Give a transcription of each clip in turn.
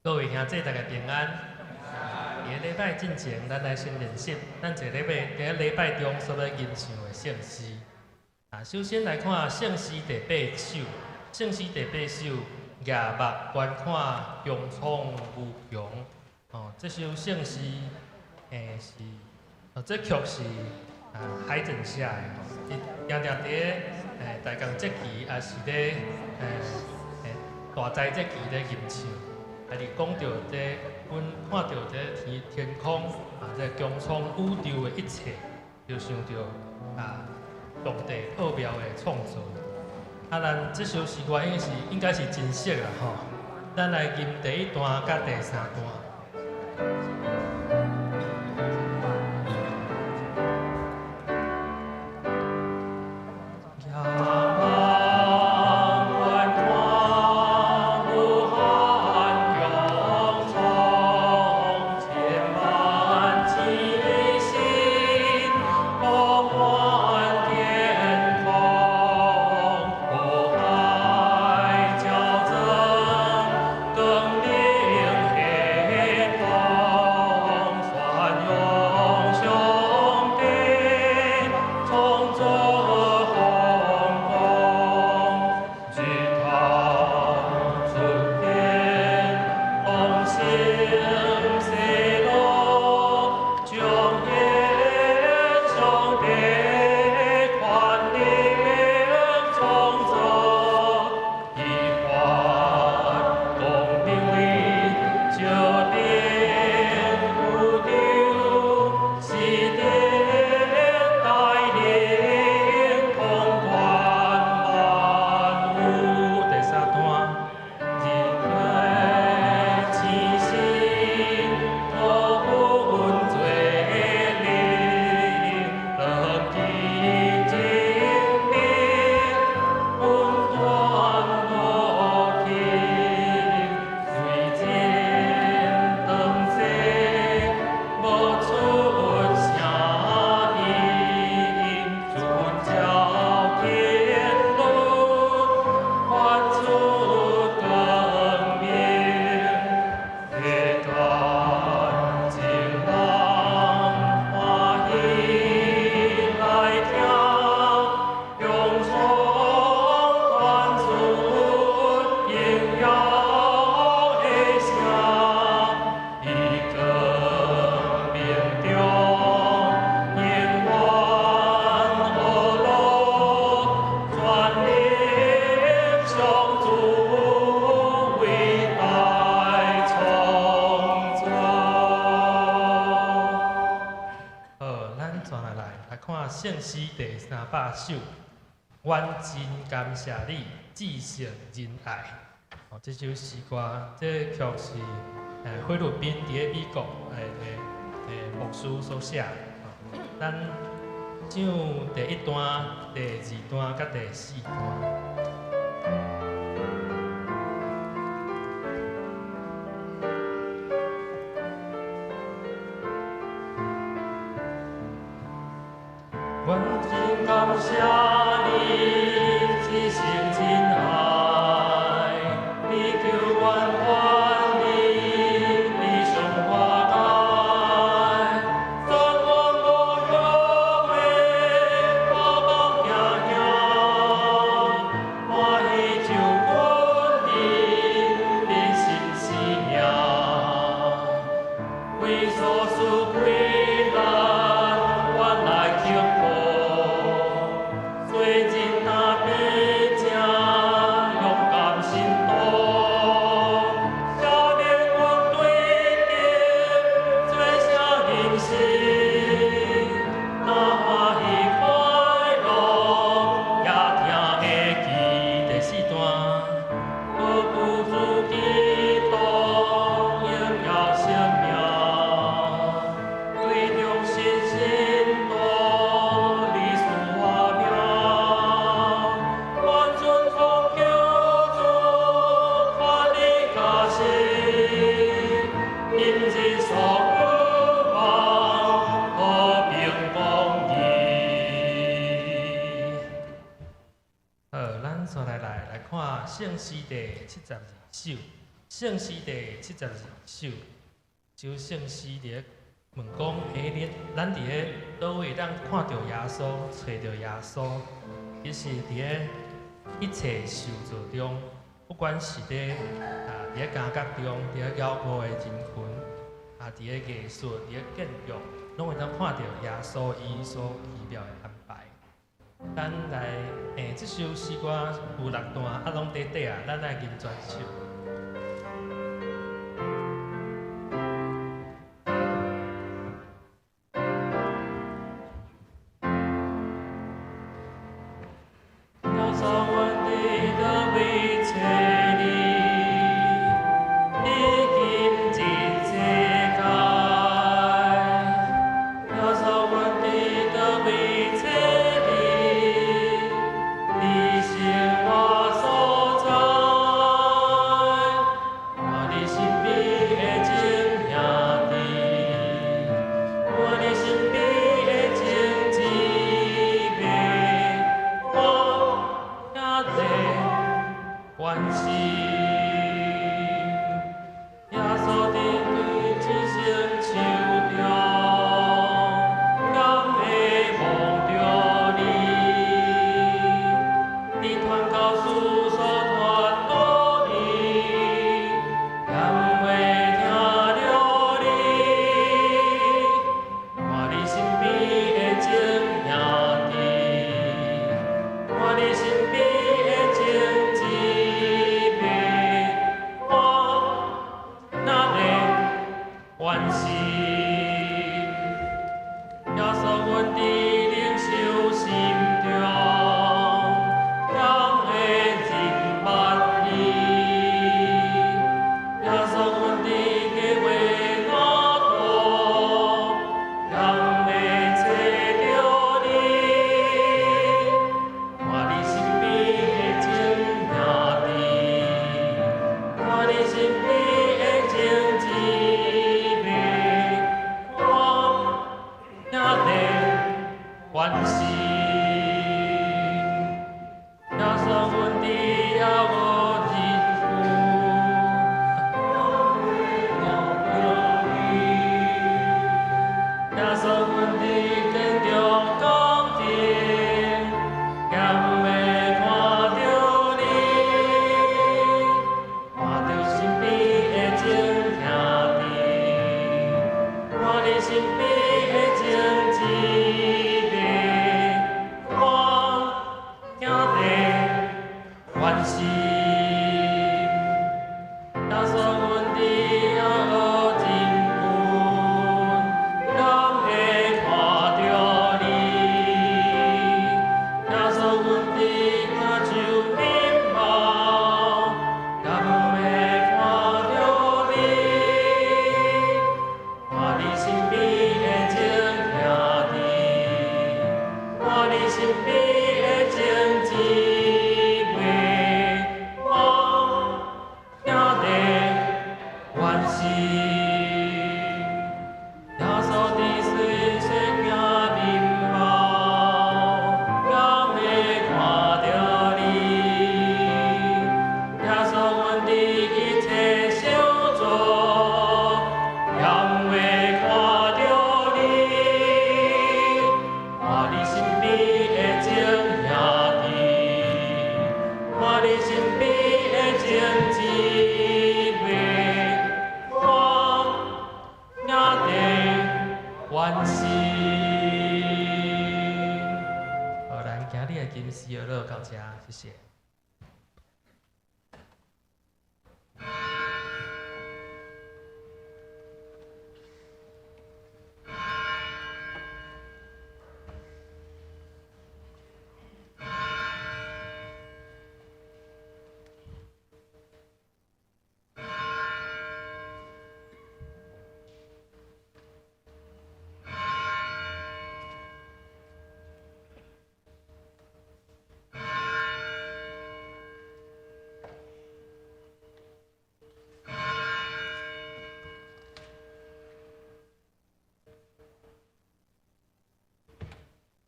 各位兄弟，大家平安。佇禮拜進前，咱來先練習咱這禮拜佇禮拜中所欲吟唱的聖詩。首先來看聖詩第八首，聖詩第八首，舉目觀看，穹蒼無窮。這首聖詩，是，這曲是海頓寫的。伊定定佇大江節期，抑是咧大齋節期咧吟唱。是講著這，阮看著這天空，這穹蒼宇宙的一切，就想著上帝奧妙的創造。咱這首詩歌應該是真熟啦吼。咱來吟第一段佮第三段。聖詩第300首，阮真感謝你，至聖仁愛。這首詩歌，這曲是菲律賓佇咧美國的牧師所寫。咱唱第一段、第二段佮第四段。阮真感謝你，至聖真愛，你救阮脫離地上苦難，讚阮無用的阿爸兄兄，歡喜就阮的的新生命，為所賜困難，阮來克服。做人若變正勇敢信徒，赦免阮對天做啥認識，若歡喜快樂也聽會記第四段，我救主基督榮耀生命，對忠心信徒你賜我命。願尊奉救主權力加持，今日所渴望和平公義。好，咱紲來看聖詩第72首，聖詩第72首，就聖詩佇咧問講：欸，你咱佇咧佗位當看著耶穌，揣著耶穌？其實佇咧一切受造中，不管是佇咧監獄中，佇咧驕傲的人群，佇咧藝術，佇咧建築，攏會當看著耶穌伊所奇妙的安排。咱來，這首詩歌有六段，攏短短啊，咱來吟全首。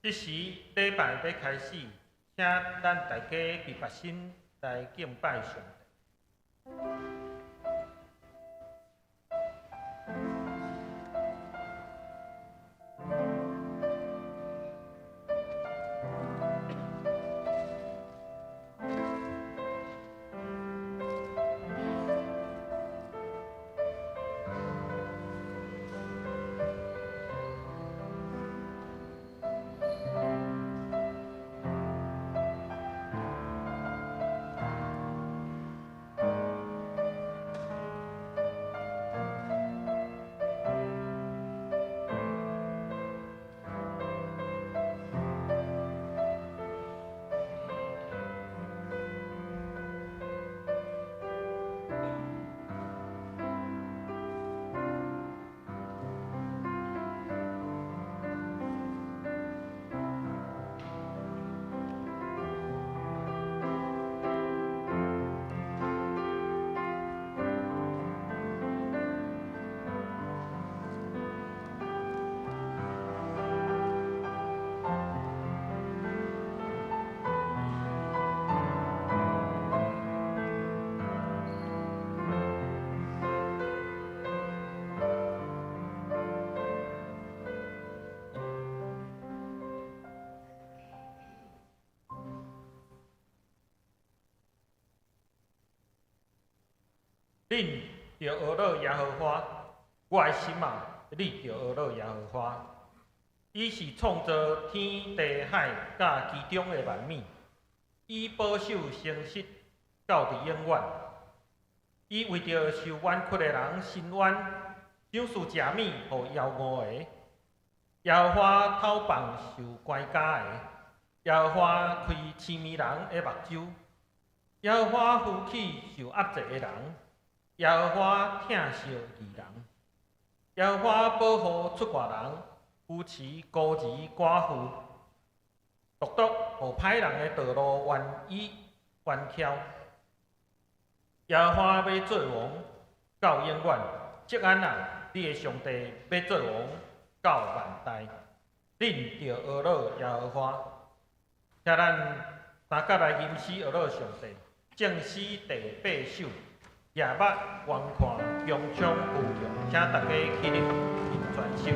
這時禮拜欲開始，請咱大家枇杷心來敬拜上帝。恁著呵咾耶和華，我的心啊，你著呵咾耶和華。伊是創造天地海佮其中的萬物，伊保守誠實到佇永遠。伊為著受冤屈的人伸冤，賞賜食物予枵餓的。耶和華討放受關監的，耶和華開癡迷人的目睭，耶和華扶起受壓制的人，耶和華疼惜義人，耶和華保護出外人，扶持孤兒寡婦，獨獨予歹人的道路彎曲彎曲。耶和華欲做王到永遠，錫安啊，你的上帝欲做王到萬代。恁著呵咾耶和華，請咱三佮來吟詩呵咾上帝，眾詩第八首，舉目觀看，穹蒼浮動，請大家起立，吟全首。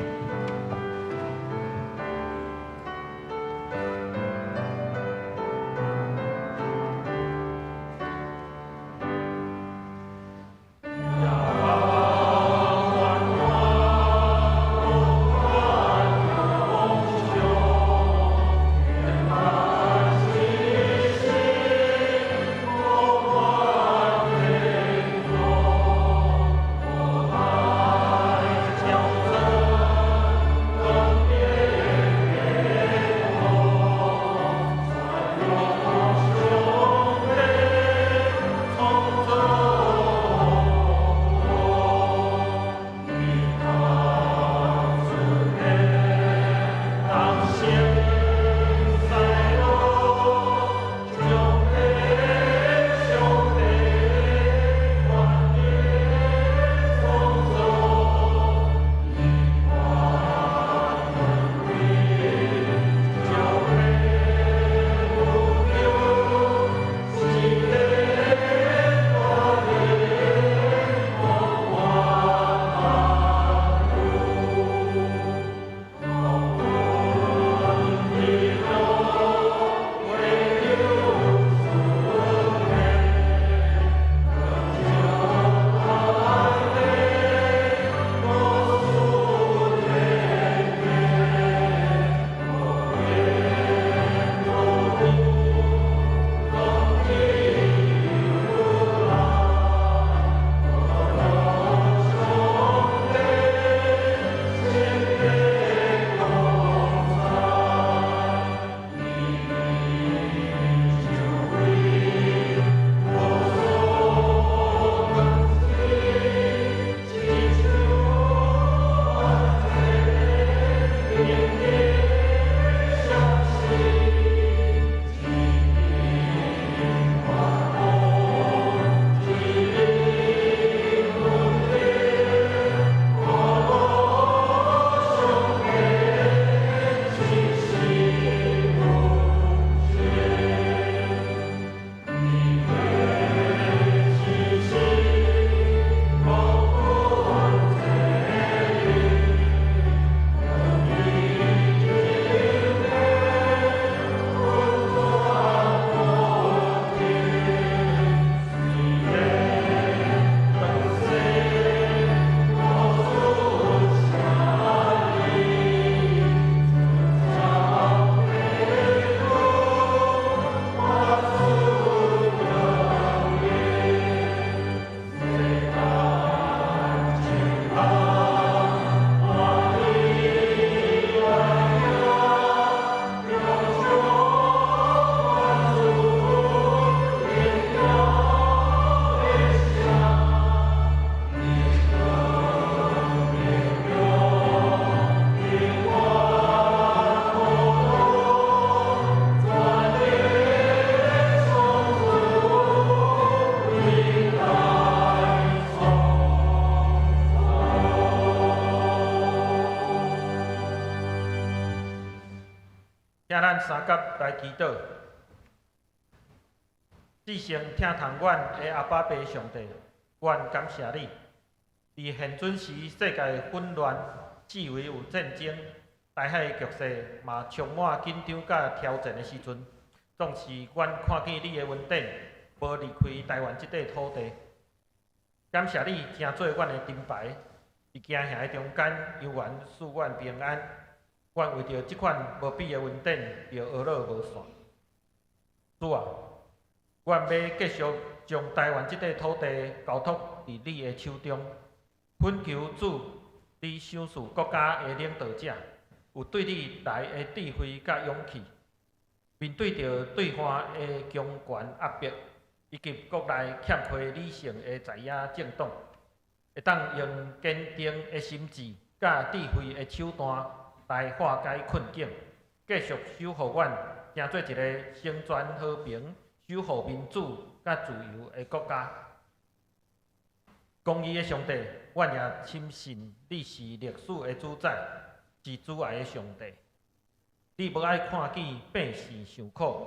請咱三佮來祈禱。至聖疼痛阮的阿爸父上帝，阮感謝你。佇現陣時世界混亂，四圍有戰爭，台海局勢嘛充滿緊張佮挑戰的時陣，總是阮看見你的恩典，無離開台灣這塊土地。感謝你成做阮的盾牌，佇驚嚇的中間，猶原賜阮平安。阮為著這款無比的恩典，著呵咾無散。主啊，阮欲繼續將台灣這塊土地交託佇你的手中，懇求主，你賞賜國家的領導者有對你來的智慧佮勇氣，面對著對岸的強權壓迫，以及國內欠缺理性的在野政黨，會當用堅定的心志佮智慧的手段來化解困境，繼續守護阮，成做一个成全和平、守護民主佮自由的國家。公義的上帝，阮也深信你是歷史的主宰，是慈愛的上帝。你無愛看見百姓受苦，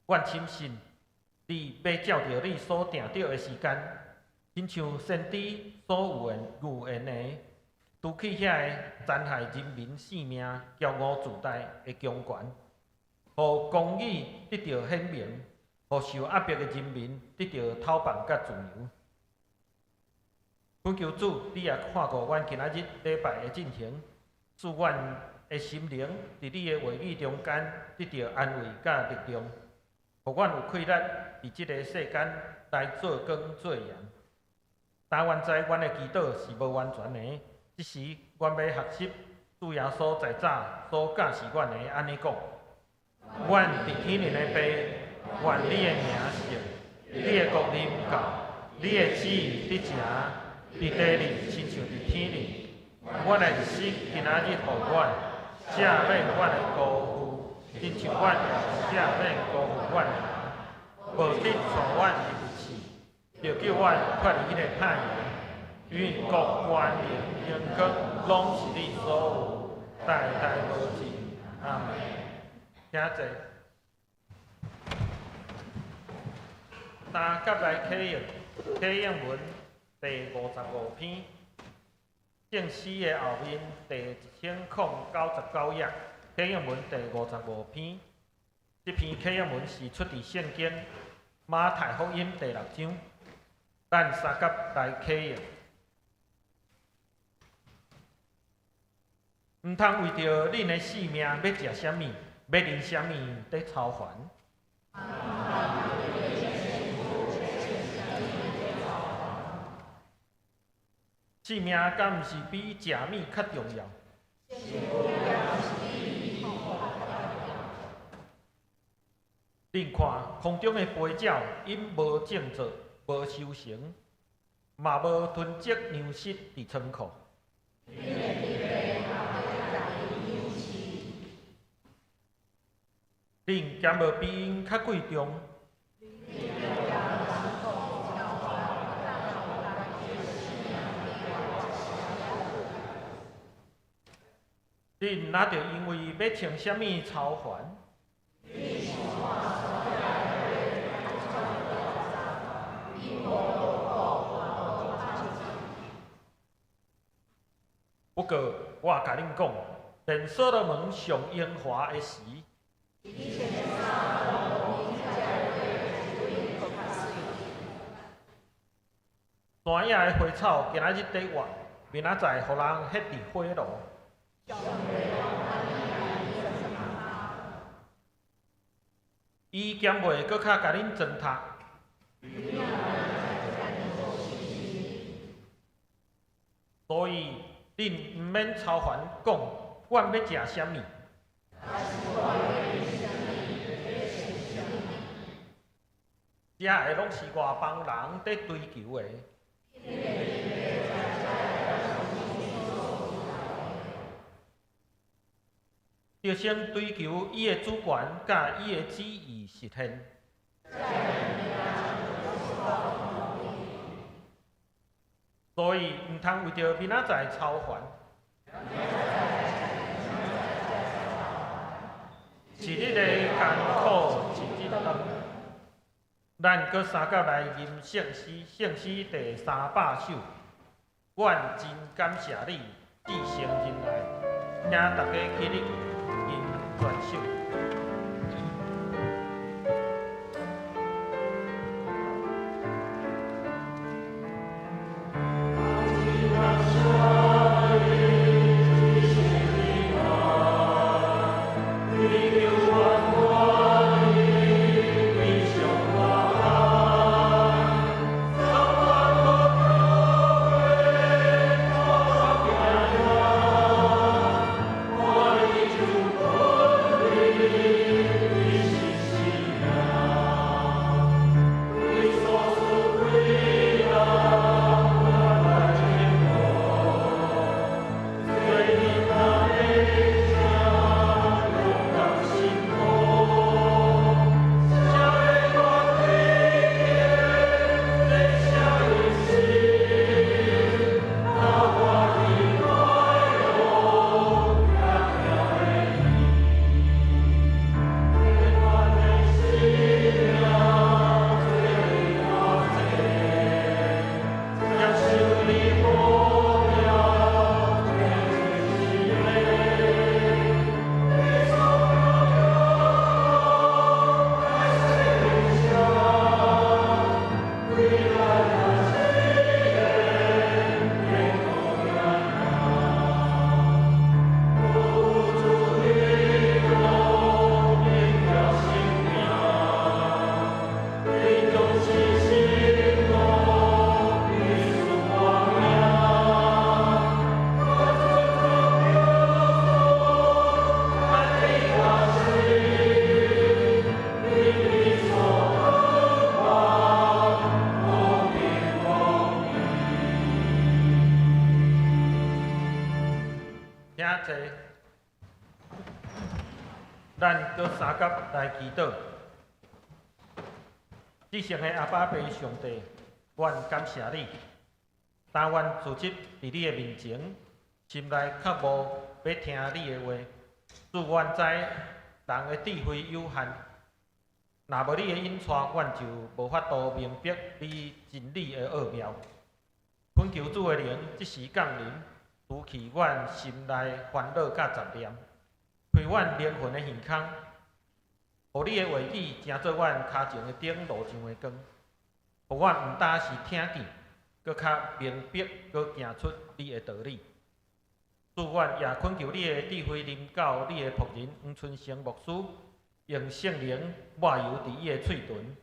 阮深信你欲照著你所定著的時間，親像先知所預言預言的，除去遐个殘害人民性命、驕傲自大的強權，予公義得著顯明，予受壓迫的人民得著透放佮自由。懇求主，你也看顧阮今仔日禮拜的進行，賜阮的心靈佇你的話語中間得著安慰佮力量，予阮有氣力佇這个世間來做光做鹽。但阮知阮的祈禱是無完全的，這時阮欲學習主耶穌在早所教示阮的按呢講：阮佇天頂的父，願你的名聖，你的國臨到，你的旨意得成，佇地裡親像佇天頂。阮的日食今仔日予阮，赦免阮的辜負，親像阮也赦免辜負阮的人。無得帶阮入試，著救阮脫離彼个歹人。因為國權榮榮光攏是你所有，代代無盡。阿門。請坐。三甲來啟應，啟應文第55篇，聖詩的後面第1099頁，啟應文第55篇。這篇啟應文是出佇聖經馬太福音第六章。咱三甲來啟應。毋通為著恁的性命欲食啥物，欲啉啥物，佇操煩。性命敢毋是比食物較重要？恁看空中的飛鳥，𪜶無種作，無收成，嘛無囤積糧食佇倉庫。恁敢無比𪜶較貴重？恁若著因為欲穿啥物操煩？不過，我共恁講，連所羅門上榮華的時，山野的花草今仔日佇活，明仔載予人彼佇火爐。伊兼袂閣較共恁裝讀？所以恁毋免操煩講，阮欲食啥物？遮个攏是外邦人佇追求的。著先追求伊的主權佮伊的旨意實現。所以毋通為著明仔載操煩。一日的艱苦一日當。咱閣三甲來吟聖詩，聖詩第300首。阮真感謝你，至聖仁愛，請大家起立吟全首。請坐。咱閣相佮來祈禱。至聖的阿爸父上帝，阮感謝你，當阮聚集佇你的面前，心內渴慕欲聽你的話。主，阮知人的智慧有限，若無你的引帶，阮就無法度明白你真理的奧妙。懇求主的靈這時降臨，除去阮心內煩惱佮雜念，開阮靈魂的耳孔，予你的話語成做阮跤前的燈，路上的光，予阮毋焦是聽見，閣較明白，閣行出你的道理。主，阮也懇求你的智慧臨到你的僕人黃春生牧師，用聖靈抹油佇伊的喙唇，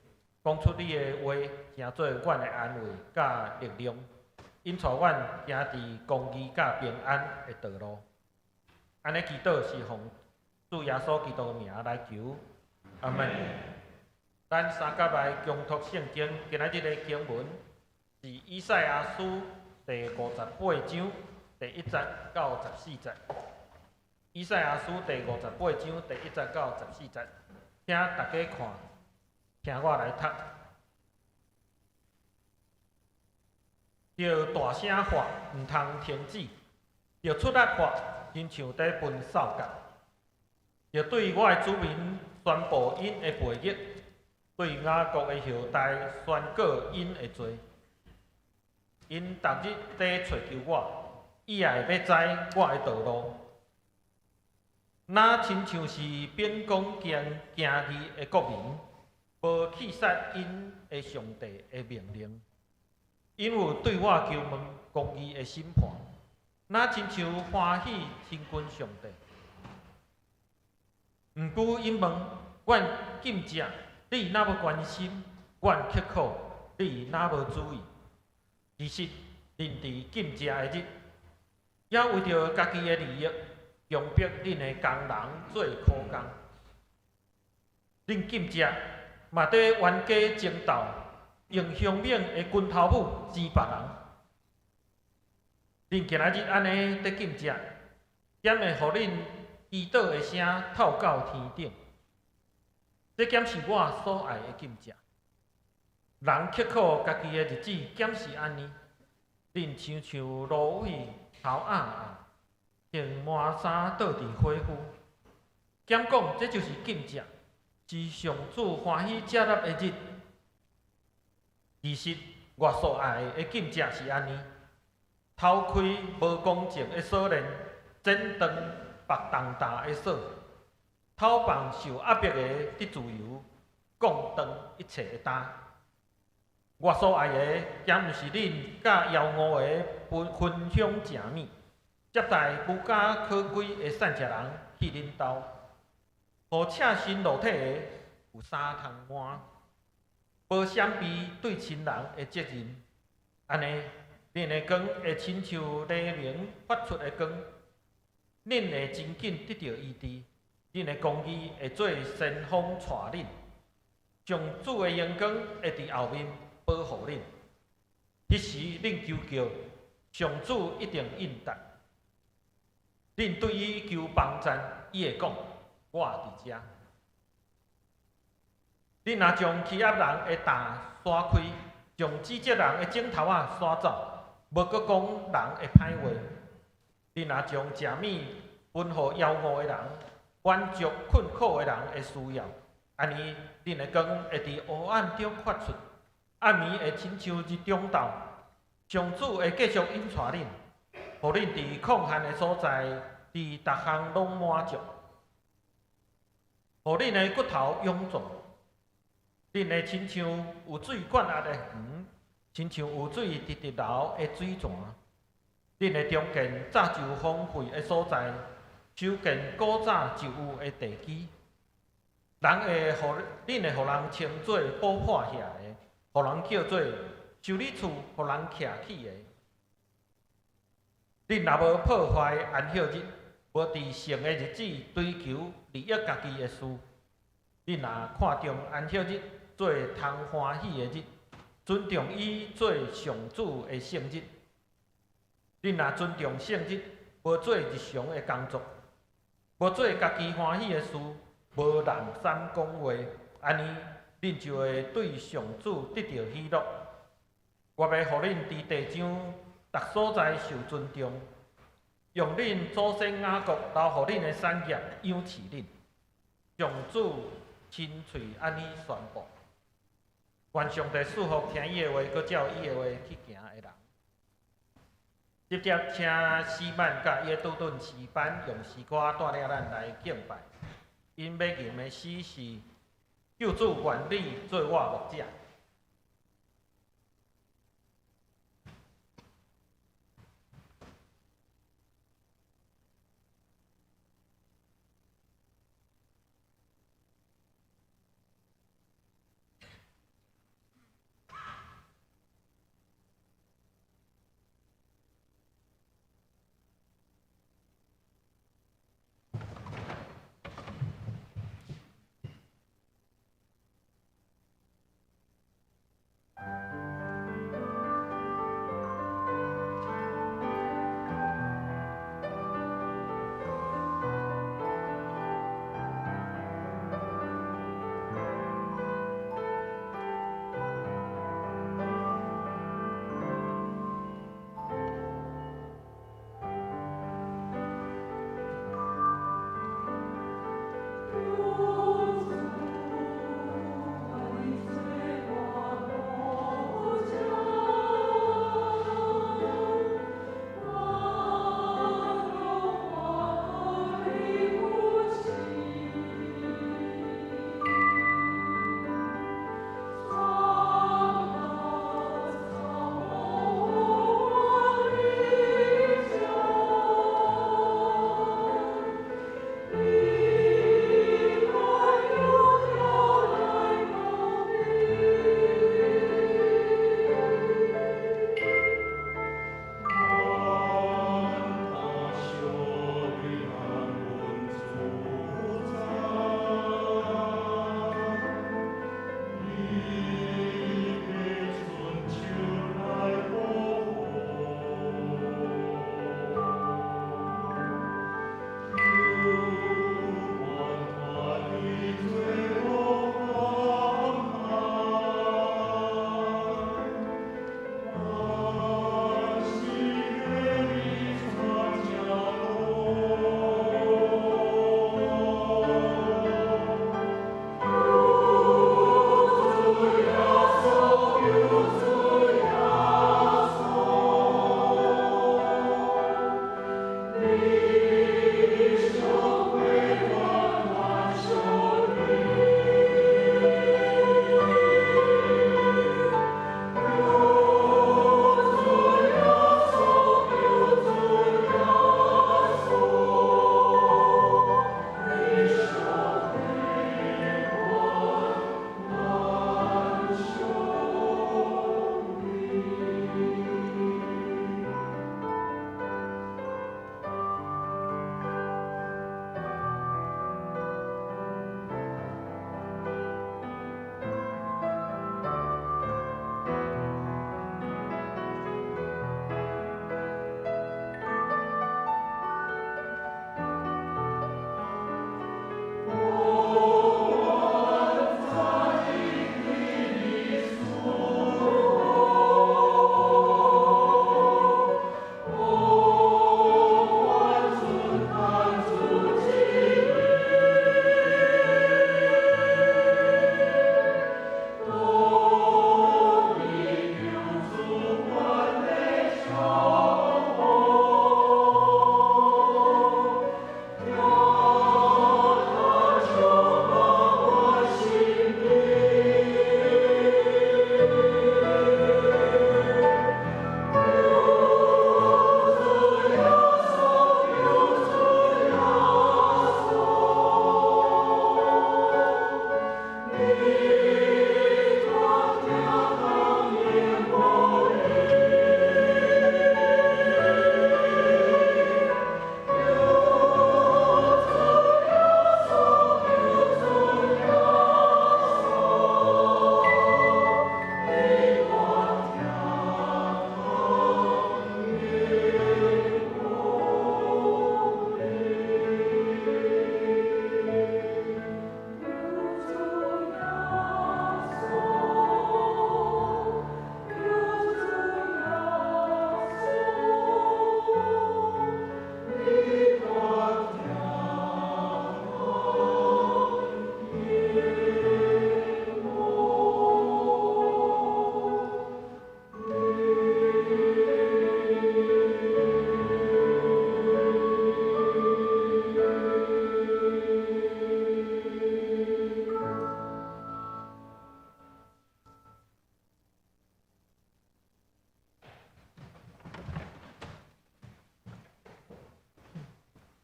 講出你的話，成做阮的安慰佮力量，引帶阮行佇公義佮平安的道路。按呢祈禱是奉主耶穌基督的名來求，阿們。咱相佮來恭讀聖經，今仔日的經文是以賽亞書第五十八章第一節到十四節。以賽亞書第五十八章第一節到十四節，請大家看，聽我來讀。著大聲喊，毋通停止；著出力喊，親像佇分掃角。著對我的子民宣布𪜶的背逆，對雅各的後代宣告𪜶的罪。𪜶逐日佇揣求我，意愛欲知我的道路，若親像是秉公行義的國民，無棄殺𪜶的上帝的命令。𪜶有對我求問公義的審判，若親像歡喜親近上帝。毋過𪜶問，阮禁食，你若無關心；阮刻苦，你若無注意。其實，恁佇禁食的日，猶為著家己的利益，強迫恁的工人做苦工。恁禁食，嘛佇冤家爭鬥，用兇猛的拳頭母煎別人。恁今仔日按呢佇禁食，敢會予恁祈禱的聲透到天頂？這敢是我所愛的禁食？人刻苦家己的日子，敢是按呢？恁親像蘆葦頭壓壓，穿麻衫倒佇火麩。敢講這就是禁食，是上主歡喜接納的日。其實我所愛的禁食是按呢：偷開無公正的鎖鏈，剪斷縛重擔的索，偷放受壓迫的得自由，降斷一切的擔。我所愛的，敢毋是恁佮枵餓的分享食物，接待無家可歸的散食人去恁兜，予赤身露體的有衫通換，無閃避對親人的責任。按呢，恁的光會親像黎明發出的光，恁會真緊得著醫治，恁的公義會做先鋒帶恁，上主的榮光會佇後面保護恁。彼時恁求叫，上主一定應答。恁對伊求幫贊，伊會講：我佇遮。恁若將欺壓人的擔徙開，將指責人的指頭仔徙走，無閣講人的歹話。恁若將食物分予枵餓的人，滿足困苦的人的需要，按呢，恁的光會佇黑暗中發出，暗暝會親像日中晝。上主會繼續引帶恁，予恁佇曠旱的所在，佇逐項攏滿足，予恁的骨頭勇壯。恁會親像有水灌壓的園，親像有水直直流的水泉。恁會重建早就荒廢的所在，修建古早就有的地基。人會予恁會予人稱做補破遐的，予人叫做修理厝，予人徛起的。恁若無破壞安息日，無佇聖的日子追求利益家己的事，恁若看重安息日做通歡喜的日，尊重伊做上主的聖日，恁若尊重聖日，無做日常的工作，無做家己歡喜的事，無濫散講話，按呢，恁就會對上主得著喜樂。我欲予恁佇地上逐所在受尊重，用恁祖先雅各留予恁的產業養飼恁。上主親喙按呢宣布。願上帝賜福聽伊的話，閣照伊的話去行的人。接著，請史曼佮耶杜頓詩班用詩歌帶領咱來敬拜。𪜶欲吟的詩是：救主願你做我牧者。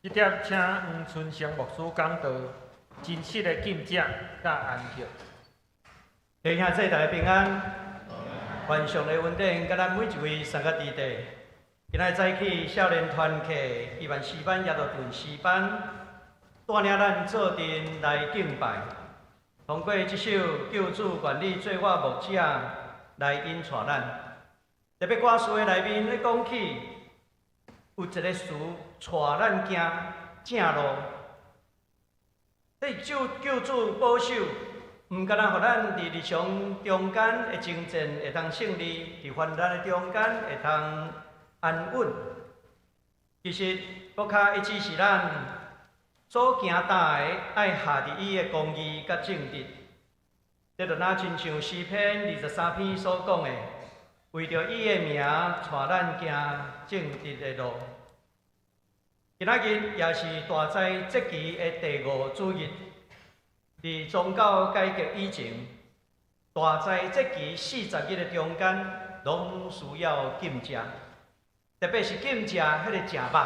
這點請黃春生牧師講道，真實的禁食佮安息。弟兄姊妹大家平安，願上帝恩典佮咱每一位三個弟弟。今仔早起少年團契、希望詩班、耶路頓詩班帶領咱做陣來敬拜。通過這首《救主願你做我牧者》來引帶咱。特別歌詞的內面咧講起，有一個詞帶咱行正路，這救救主保守，毋干焦予咱佇日常中間的征戰會當勝利，佇患難的中間會當安穩。其實，閣較伊指示咱所行逐个愛下佇伊的公義佮正直。這就若親像詩篇23篇所講的，為著伊的名，帶咱行正直的路。今仔日也是大齋節期的第五主日。佇宗教改革以前，大齋節期40日的中間，攏需要禁食，特別是禁食彼个食肉。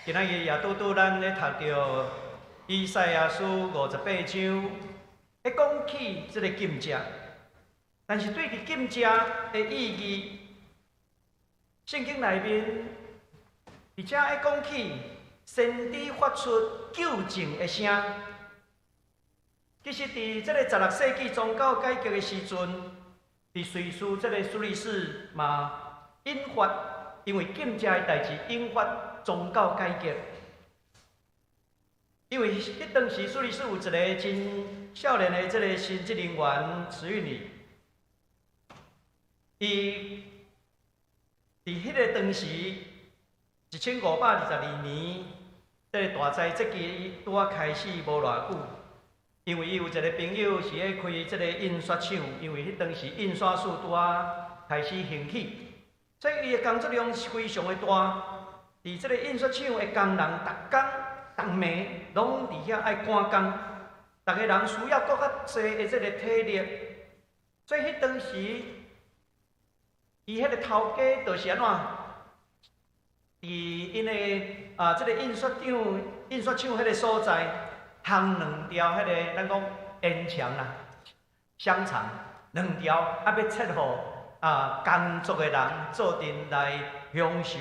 今仔日也拄拄咱咧讀著以賽亞書58章，咧講起這个禁食，但是對佇禁食的意義，聖經內面，佇遮咧講起先知發出糾正的聲。其實，佇這个16世紀宗教改革的時陣，佇瑞士這个蘇黎世嘛引發，因為禁食的代誌引發宗教改革。因為彼當時蘇黎世有一個真少年的這个神職人員慈運理，伊佇彼个當時1522年，這个大齋節期拄仔開始無偌久。因為伊有一個朋友是咧開這个印刷廠，因為彼當時印刷術拄仔開始興起，所以伊的工作量是非常的大。佇這个印刷廠的工人，逐工逐暝攏佇遐愛趕工，逐个人需要閣較濟的這个體力，所以彼當時，伊彼个頭家就是按怎？佇𪜶的這个印刷廠彼个所在，烘兩條彼个咱講煙腸啦，香腸兩條，欲切予工作的人做陣來享受。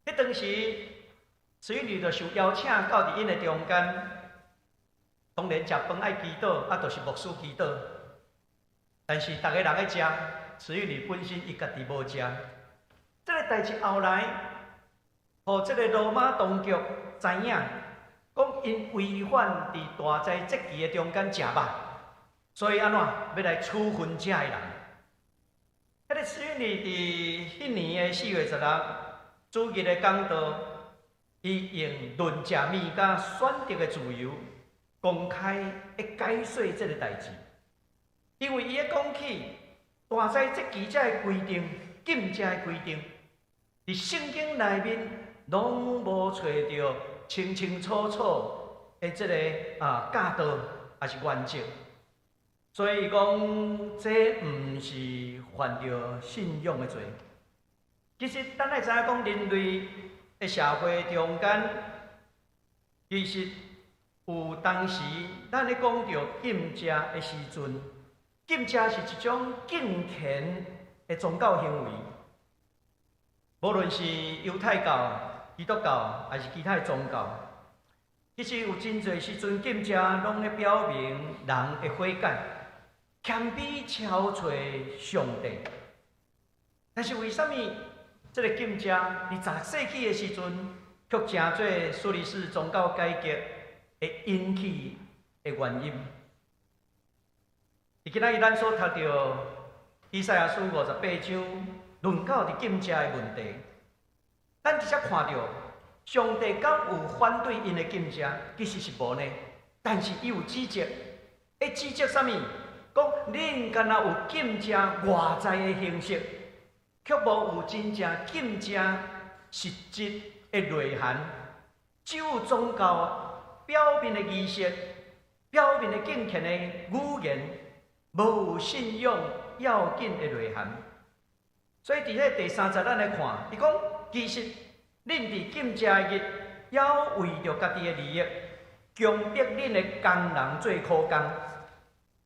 彼當時，慈運理就受邀請到佇𪜶的中間，當然食飯愛祈禱，就是牧師祈禱。但是逐个人咧食，慈運理本身伊家己無食。這个代誌後來，予這个羅馬當局知影，講𪜶違反佇大齋節期的中間食肉，所以按怎欲來處分遮的人。彼个慈運理佇彼年的4月16主日的講道，伊用論食物佮選擇的自由，公開咧解說這个代誌。因為伊咧講起大齋節期這个規定、禁食的規定，佇聖經內面攏無揣著清清楚楚的這个教導，抑是原則，所以伊講這毋是犯著信仰的罪。其實，咱愛知影講人類的社會中間，其實有當時咱咧講著禁食的時陣，禁食是一種敬虔的宗教行為，無論是猶太教、基督教，抑是其他的宗教，其實有真濟時陣禁食，攏咧表明人的悔改、謙卑朝揣上帝。但是為啥物這个禁食佇16世紀的時陣，卻成做蘇黎世宗教改革會引起的原因？佇今仔日咱所讀著以賽亞書58章，論到佇禁食的問題，咱直接看著上帝敢有反對𪜶的禁食？其實是無呢。但是伊有指責，會指責啥物？講恁敢若有禁食外在的形式，卻無有真正禁食實質的內涵。只有宗教表面的儀式、表面的敬虔的語言，無有信仰要緊的內涵。所以佇這第三節，咱來看，伊講其實恁佇禁食日，猶為著家己的利益，強迫恁的工人做苦工。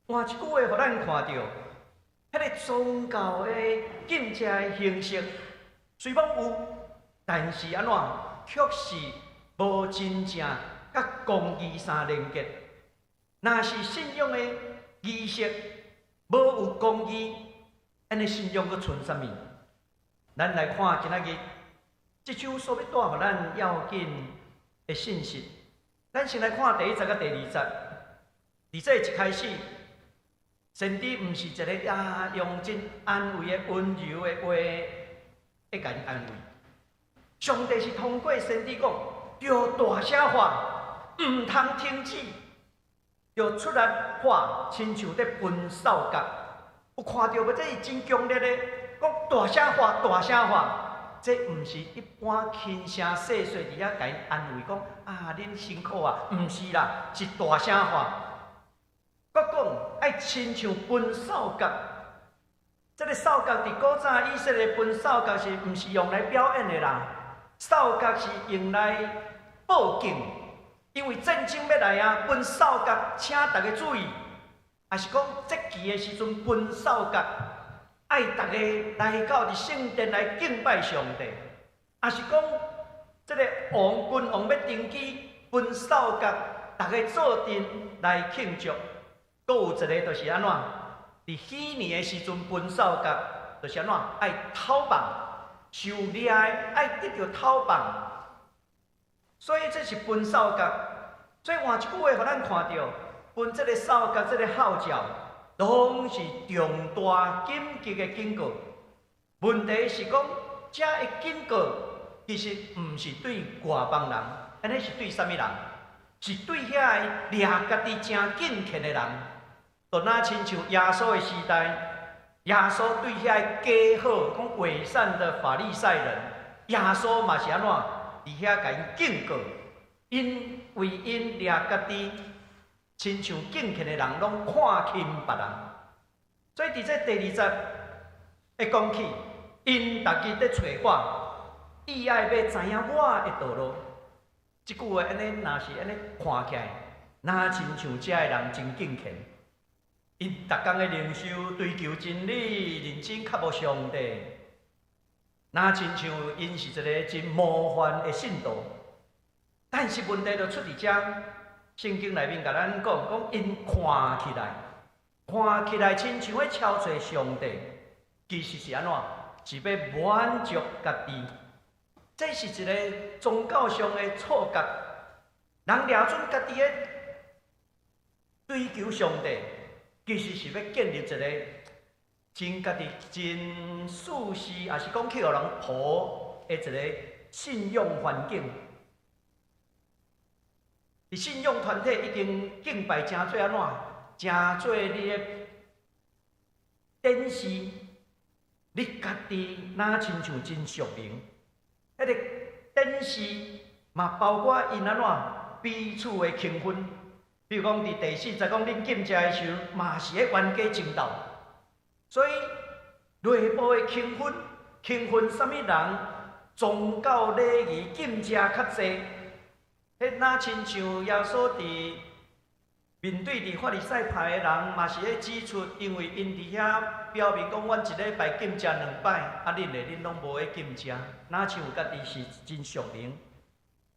換一句話，予咱看著，彼個宗教的禁食的形式雖罔有，但是按怎，卻是無真正佮公義相連結。若是信仰的儀式無有公義，按呢信仰閣賰啥物？咱來看今仔日這章所欲帶予咱要緊的信息。咱先來看第一節佮第二節。佇這一開始，先知毋是一个啊，用真安慰的溫柔的話來共𪜶安慰。上帝是通過先知講，著大聲喊，毋通停止，著出力喊，親像咧吹哨角。有看著無？這是真強烈的，講大聲喊，大聲喊。這毋是一般輕聲細細佇遐共𪜶安慰，講啊，恁辛苦啊，毋是啦，是大聲喊。閣講愛親像吹哨角，這个哨角佇古早以色列吹哨角是毋是用來表演的啦？哨角是用來報警，因為戰爭欲來啊，吹哨角請逐家注意，抑是講節期的時陣吹哨角，愛逐家來到佇聖殿來敬拜上帝，抑是講這个王君王欲登基，吹哨角，逐家做陣來慶祝。閣有一个就是按怎？佇喜年的時陣吹哨角，就是按怎？愛討棒，狩獵的愛得著討棒，所以這是吹哨角。所以換一句話，予咱看著，吹這个哨角，這个號角，攏是重大緊急的警告。問題是講，這个警告其實毋是對外邦人，按呢是對啥物人？是對遐个掠家己誠敬虔的人。就若親像耶穌的時代，耶穌對遐个假好講偽善的法利賽人，耶穌嘛是按怎？佇遐共𪜶警告，𪜶為𪜶掠家己，親像敬虔的人，攏看輕別人。所以佇這第二節會講起，𪜶逐日佇揣我，意愛欲知影我的道路。這句話按呢，若是按呢看起來，若親像這个人真敬虔。𪜶逐工的靈修，追求真理，認真渴慕上帝，若親像𪜶是一个真模範的信徒。但是問題就出佇遮，聖經內面共咱講，講𪜶看起來，看起來親像咧朝揣上帝，其實是按怎？是欲滿足家己。這是一个宗教上的錯覺。人掠準家己的追求上帝，其實是欲建立一个真家己真舒適，抑是講去予人抱的一个信仰環境。佇信仰團體已經敬拜成做按怎？成做你的展示，你家己若親像真屬靈。彼个展示嘛，包括𪜶按怎彼此的輕分。比如講，佇第四節講，恁禁食的時陣，嘛是咧冤家爭鬥。所以內部的輕分，輕分啥物人宗教禮儀禁食較濟，彼若親像耶穌佇面對佇法利賽派的人，嘛是咧指出，因為𪜶佇遐表明講，阮一禮拜禁食兩擺，啊，恁咧恁攏無咧禁食，若像家己是真屬靈。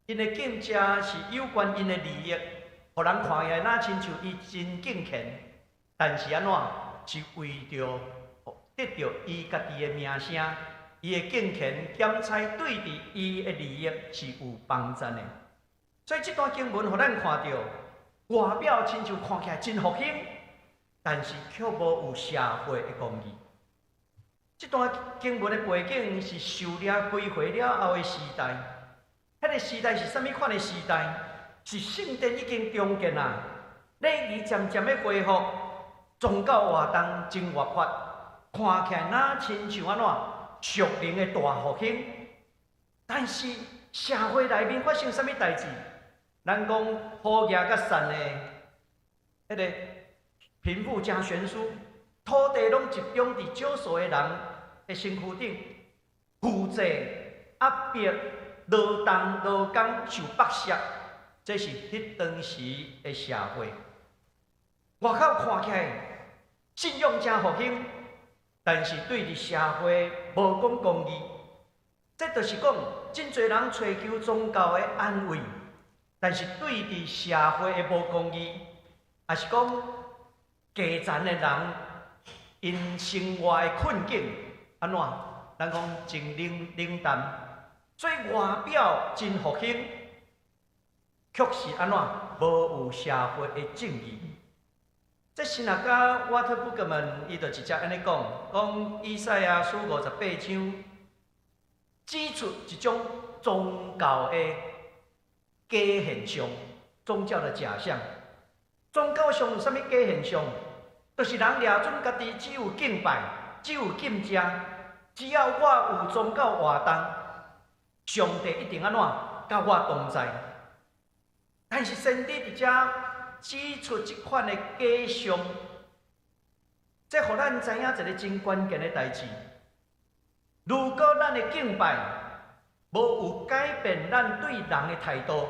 𪜶的禁食是有關𪜶的利益，予人看起來若親像伊真敬虔，但是按怎是為著得著伊家己的名聲，伊的敬虔檢採對佇伊的利益是有幫贊的。所以這段經文予咱看著，外表親像看起來真復興，但是卻無有社會的公義。這段經文的背景是受掠歸回了後的時代，彼個時代是啥物款的時代？是聖殿已經重建啊，禮儀漸漸欲恢復，宗教活動真活潑，看起來若親像按怎屬靈的大復興。但是社會內面發生啥物代誌？咱講好額佮散的，彼个貧富誠懸殊，土地攏集中佇少數的人的身軀頂，負債壓迫。勞動勞工受剝削，這是彼當時的社會。外口看起來信仰誠復興，但是對佇社會無講公義。這就是講，真濟人揣求宗教的安慰，但是對佇社會的無公義，抑是講低層的人，𪜶生活的困境按怎？咱講真冷冷淡，所以外表真復興，卻是按怎？無有社會的正義。這神學家瓦特布格曼，伊就直接按呢講，講以賽亞書58章指出一種宗教的假現象，宗教的假象。宗教上有啥物假現象？就是人掠準家己只有敬拜，只有禁食，只要我有宗教活動，上帝一定按怎佮我同在。但是先知佇遮指出這款的假象，這予咱知影一个真關鍵的代誌。如果咱的敬拜無有改變咱對人的態度，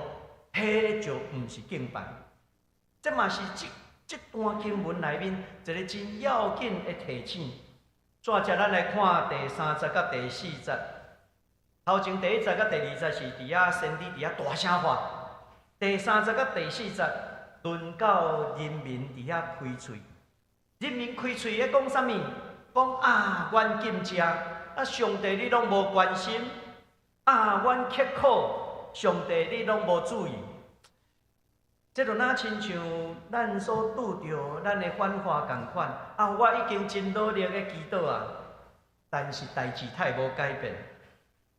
彼就毋是敬拜。這嘛是這段經文內面一个真要緊的提醒。煞接咱來看第三節佮第四節。頭前第一節佮第二節是佇遐先知佇遐大聲喊，第三節佮第四節輪到人民佇遐開喙。人民開喙咧講啥物？講啊，阮禁食，啊，上帝你攏無關心；啊，阮刻苦，上帝你攏無注意。這就若親像咱所拄著咱的繁華仝款啊！我已經真努力咧祈禱啊，但是代誌太無改變。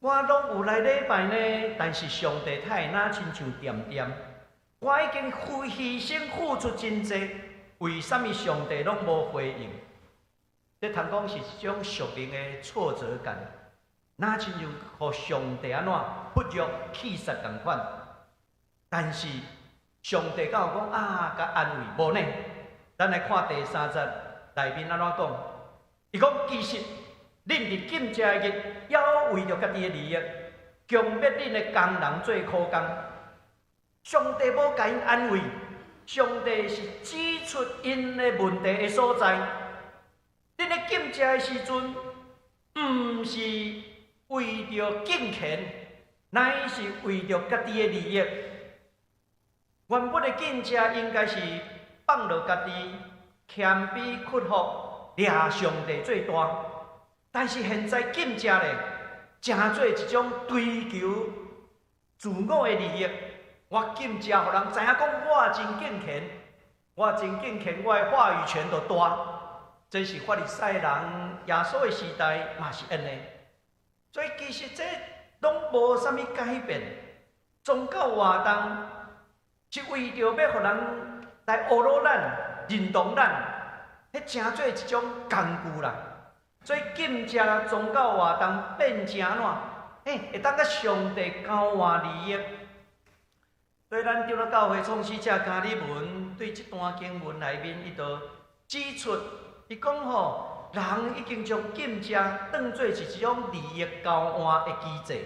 我攏有來禮拜呢，但是上帝太若親像恬恬。我已經付犧牲付出真濟，為啥物上帝攏無回應？這通講是一種屬靈的挫折感，若親像予上帝按怎忽略棄殺仝款。但是上帝敢有講啊，共安慰無呢？咱來看第三節內面按怎講？伊講其實恁佇禁食的日，猶為著家己的利益，強迫恁的工人做苦工。上帝無共𪜶安慰，上帝是指出𪜶的問題的所在。恁咧禁食的時陣，毋是為著敬虔，乃是為著家己的利益。原本的禁食應該是放落家己，謙卑屈服，掠上帝做大。但是現在禁食咧，成做一種追求自我的利益。我禁食，予人知影講我真敬虔，我真敬虔，我的話語權就大。這是法利賽人耶穌的時代嘛是按呢。所以其實這攏無啥物改變。宗教活動是為著欲予人來呵咾咱、認同咱，彼成做一種工具啦。所以禁食宗教活動變成按怎？嘿，會當佮上帝交換利益。所以咱長老教會創始者加爾文對這段經文內面，伊就指出，伊講吼，人已經將禁食當做是一種利益交換的機制。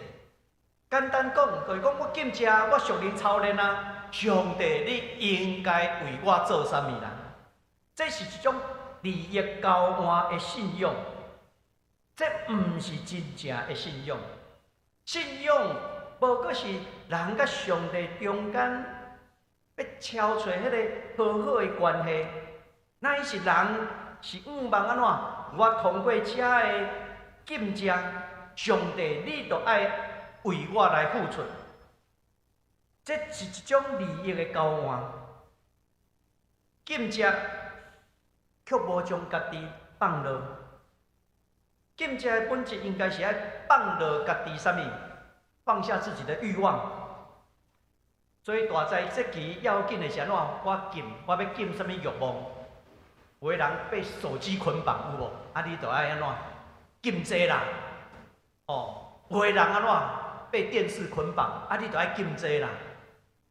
簡單講，就是講我禁食，我屬靈操練啊，上帝你應該為我做啥物啦？這是一種利益交換的信仰，這毋是真正的信仰。信仰無過是人佮上帝中間欲敲揣彼个和好的關係，乃是人是向望按怎？我通過這个禁食，上帝你著愛為我來付出，這是一種利益的交換。禁食卻無將家己放落，禁食的本質應該是愛放落家己啥物？放下自己的慾望。所以大齋節期要緊的是按怎？我禁，我欲禁啥物慾望？有的人被手機捆綁有無？啊，你就愛按怎？禁這啦。哦，有的人按怎？被電視捆綁，啊，你就愛禁這啦。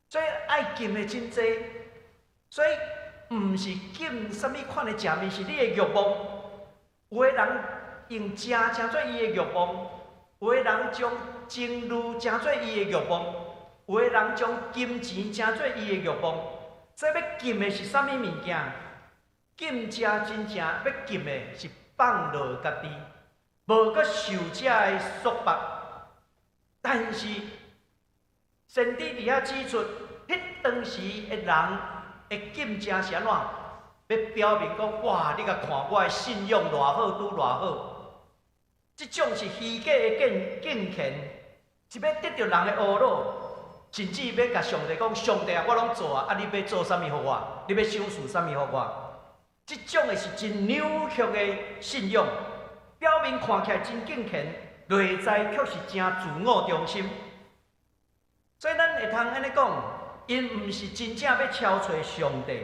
所以愛禁的真濟，所以毋是禁啥物款的食物，是你的慾望。有的人用食成做伊的慾望。有的人將情慾成做伊的慾望，有的人將金錢成做伊的慾望。所以欲禁的是啥物物件？禁食真正欲禁的是放落家己，無閣受這个束縛。但是先知佇遐指出，彼當時的人的禁食是按怎？欲表明講，哇！你共看我的信仰偌好，拄偌好。這種是虛假的敬敬虔，是欲得著人的呵咾，甚至欲共上帝講：上帝啊，我攏做啊，啊，你欲做啥物予我？你欲賞賜啥物予我？這種的是真扭曲的信仰，表面看起來真敬虔，內在卻是誠自我中心。所以咱會通按呢講，𪜶毋是真正欲朝揣上帝，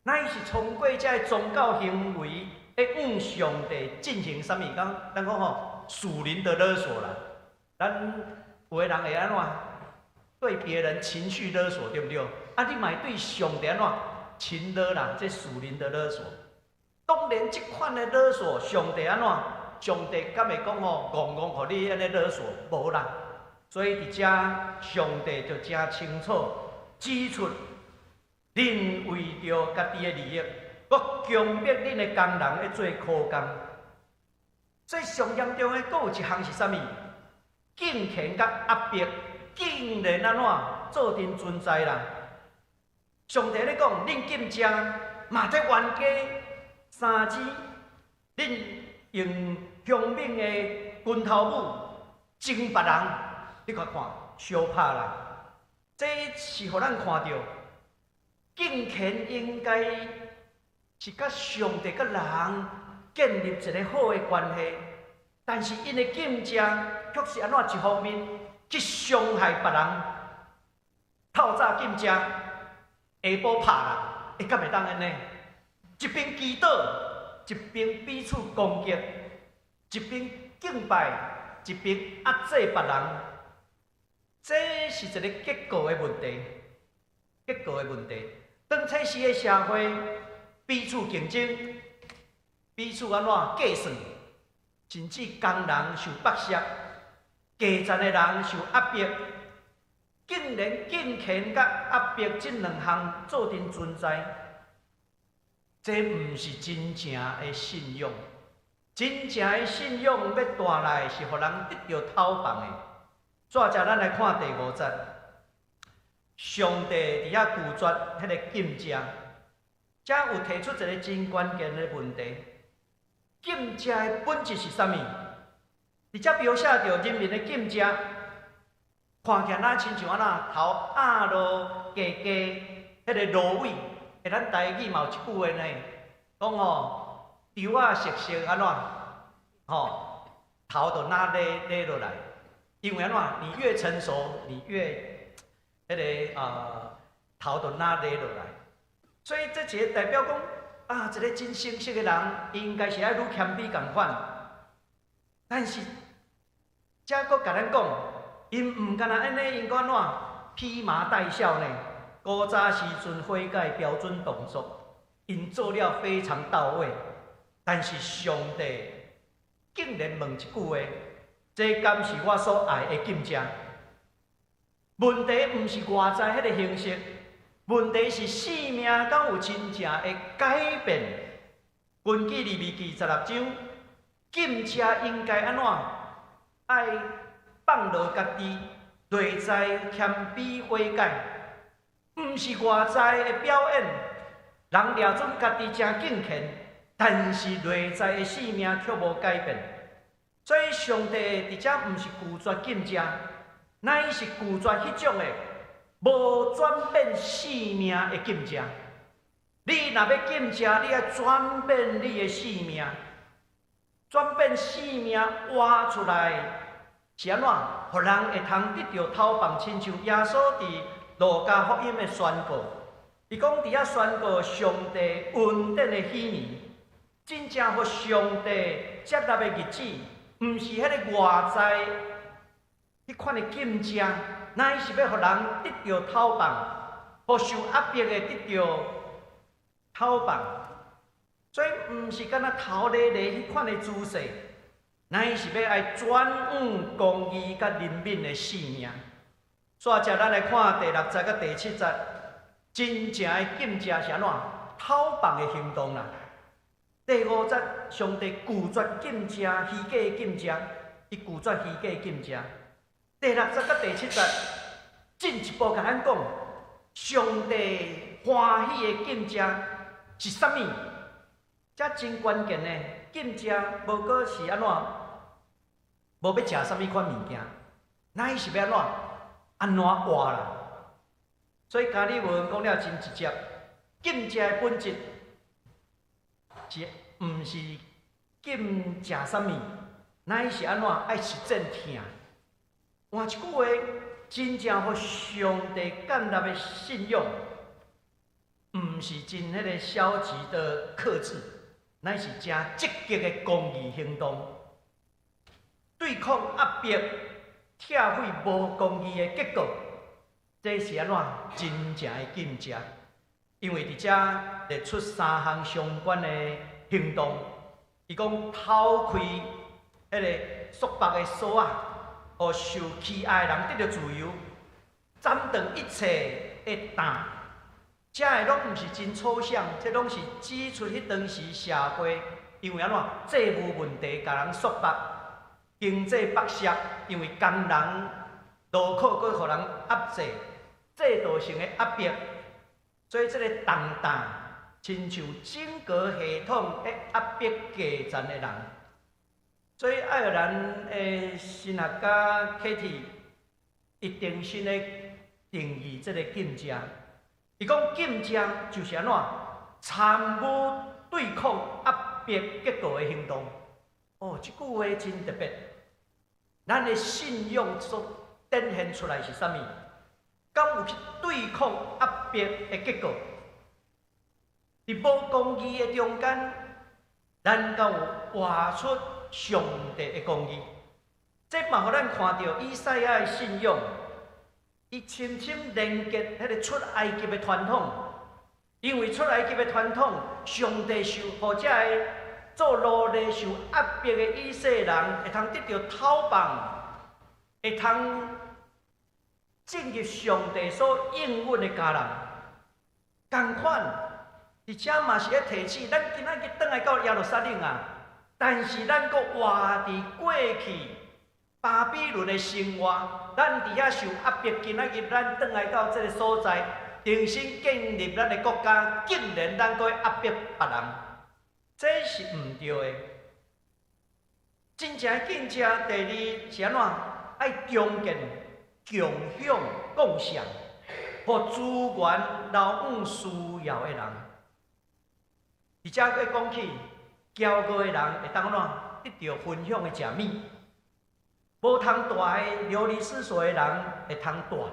乃是通過這个宗教行為，咧向上帝進行啥物？講咱講吼，屬靈的勒索啦。咱有的人會按怎？對別人情緒勒索，對毋對？啊，你嘛會對上帝按怎？情勒啦，這屬靈的勒索。當然，這款的勒索，上帝按怎？上帝敢會講吼，戇戇予你按呢勒索？無啦。所以佇遮，上帝就誠清楚指出，恁為著家己的利益，閣強迫恁的工人去做苦工。所以上嚴重的，閣有一項是啥物？敬虔佮壓迫，竟然按怎做陣存在啦？上帝咧講，恁禁食，嘛咧冤家三支，恁用兇猛的拳頭母征別人，你看看，相拍啦！這是予咱看著，敬虔應該是佮上帝佮人建立一个好的關係，但是𪜶的禁食卻是按怎一方面去傷害別人，透早禁食，下晡拍人，會敢會當按呢？一邊祈禱，一邊彼此攻擊，一邊敬拜，一邊壓制別人，這是一個結構的問題，結構的問題。當初時的社會彼此競爭，彼此按怎計算，甚至工人受剝削，低層的人受壓迫，竟然敬虔佮壓迫這兩項做陣存在，這毋是真正的信仰。真正的信仰欲帶來是予人得著透放的。煞來咱來看第五節，上帝佇遐拒絕彼个禁食，遮有提出一个真關鍵的問題：禁食的本質是啥物？佇遮描寫著人民的禁食，看起來若親像按怎頭壓落低低，彼个蘆葦，欸，咱台語嘛有一句話呢，講吼，稻仔熟熟按怎，吼，頭就若咧咧落來，因為按怎，你越成熟，你越彼个啊頭就若咧落來，所以這一個代表講啊，一個真成熟的人，應該是愛愈謙卑仝款，但是遮閣共咱講，𪜶毋干焦按呢，𪜶閣按怎披麻戴孝呢？古早時陣悔改標準動作，𪜶做了非常到位。但是上帝竟然問一句話：這敢是我所愛的禁食？問題毋是外在彼個形式，問題是生命敢有真正的改變。根據利未記16章，禁食應該按怎？愛放落家己，內在謙卑悔改，毋是外在的表演。人掠準家己誠敬虔，但是內在的生命卻無改變。所以上帝佇遮毋是拒絕禁食，乃是拒絕彼種的無轉變生命的禁食。你若欲禁食，你愛轉變你的生命，轉變生命活出來是按怎？予人會通得著透放，親像耶穌佇路加福音的宣告，伊講佇遐宣告上帝恩典的喜年，真正予上帝接納的日子，毋是彼个外在彼款的禁食，乃是欲予人得著透放，予受壓迫的得著透放。所以毋是干焦頭咧咧彼款的姿勢，乃是欲愛轉往公義佮憐憫的性命。煞接咱來看第六節佮第七節，真正的禁食是按怎？討放的行動啦。第五節，上帝拒絕禁食，虛假的禁食，伊拒絕虛假的禁食。第六節佮第七節，進一步共咱講，上帝歡喜的禁食是啥物？這真關鍵的，禁食無閣是按怎？無欲食啥物款物件，乃是欲按怎？按怎活啦？所以加爾文講了真直接，禁食的本質是毋是禁食啥物？乃是按怎？愛實踐疼。換一句話，真正予上帝接納的信仰，毋是真彼个消極的克制，乃是誠積極的公義行動，對抗壓迫、拆毀無公義的結果。這是按怎？真正的禁食，因為佇遮列出三項相關的行動。伊講偷開彼个束縛的索仔，予受欺壓的人得著自由，斬斷一切的擔。這个攏毋是真抽象，這攏是指出彼當時社會因為按怎債務問題共人束縛，經濟剝削，因為工人勞苦閣予人壓制，制度性的壓迫，所以這個重擔親像整個系統咧壓迫低層的人。所以愛爾蘭的神學家 Katie 伊重新的定義這個禁食。伊講禁食就是按怎參與對抗壓迫結果的行動。哦，這句話真特別。咱的信仰所展現出來是啥物？敢有去對抗壓迫的結果？佇無公義的中間，咱敢有活出上帝的公義？這嘛予咱看著以賽亞的信仰，伊深深連結彼个出埃及的傳統，因為出埃及的傳統，上帝受予這个做奴隸受壓迫的以色列人，會通得著討放，會通進入上帝所應允的迦南。仝款，佇遮嘛是咧提醒咱今仔日轉來到耶路撒冷啊，但是咱閣活佇過去巴比倫的生活，咱佇遐受壓迫。今仔日咱轉來到這个所在，重新建立咱的國家，竟然咱閣壓迫別人，這是毋對的。真正的禁食，第二是按怎？愛重建、共享、貢獻，予資源流往需要的人。而且閣講起，驕傲的人會當按怎？得著分享的食物。無通蹛的流離失所的人會通蹛，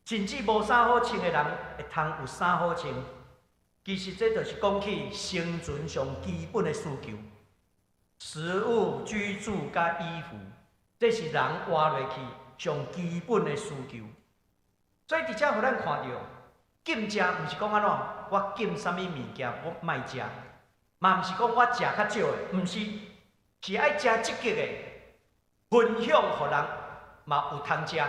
甚至無衫好穿的人會通有衫好穿。其實這就是講起生存上基本的需求：食物、居住佮衣服，這是人活落去上基本的需求。所以佇遮予咱看著，禁食毋是講按怎，我禁啥物物件我莫食，嘛毋是講我食較少的，毋是，是愛食積極的，分享予人嘛有通食。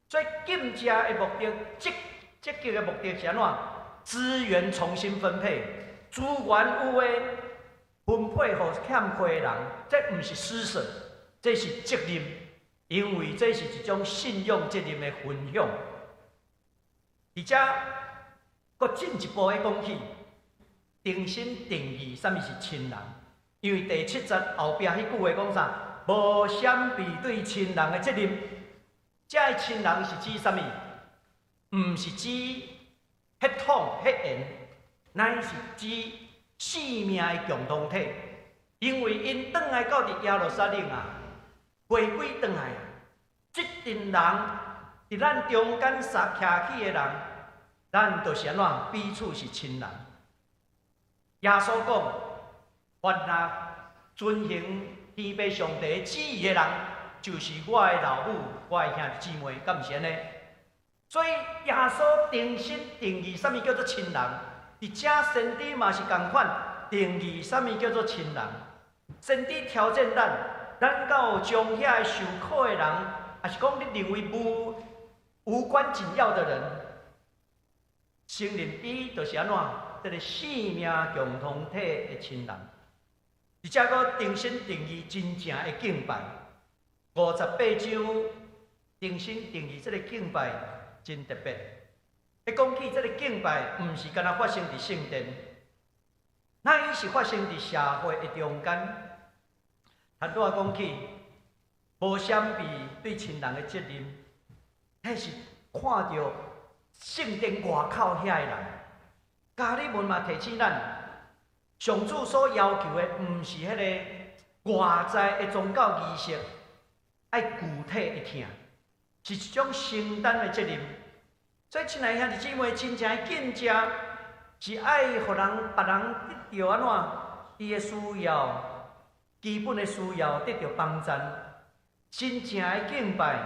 所以禁食的目的，積積極的目的是按怎？資源重新分配，資源有的分配予欠缺的人，這毋是施捨，這是責任，因為這是一種信仰責任的分享。而且，閣進一步的講起，重新定義啥物是親人，因為第七節後壁彼句話講啥？無閃避對親人的責任。這个親人是指啥物？毋是指血統血緣，乃是指性命的共同體。因為𪜶轉來到佇耶路撒冷啊，回歸轉來啊，這陣人佇咱中間殺徛起的人，咱就是按怎彼此是親人。耶穌講：凡若遵行天父上帝旨意的人，就是我的老母、我的兄弟姊妹，敢毋是按呢？所以耶穌重新定義啥物叫做親人，佇遮先知嘛是仝款定義啥物叫做親人。先知挑戰咱，咱敢有將遐受苦的人，抑是講你認為無關緊要的人，承認伊就是按怎？這个性命共同體的親人，而且閣重新定義真正的敬拜。58章重新定義這个敬拜真特別。一講起這个敬拜，毋是干焦發生佇聖殿，乃是發生佇社會的中間。頭拄仔講起，無相比對親人的責任，彼是看著聖殿外口遐的人。加爾文嘛提醒咱，上主所要求的，毋是彼个外在的宗教儀式，愛具體的疼，是一種承擔的責任。所以，親愛兄弟姊妹，真正的敬食是愛予人別人得著按怎？伊的需要，基本的需要得著幫贊。真正的敬拜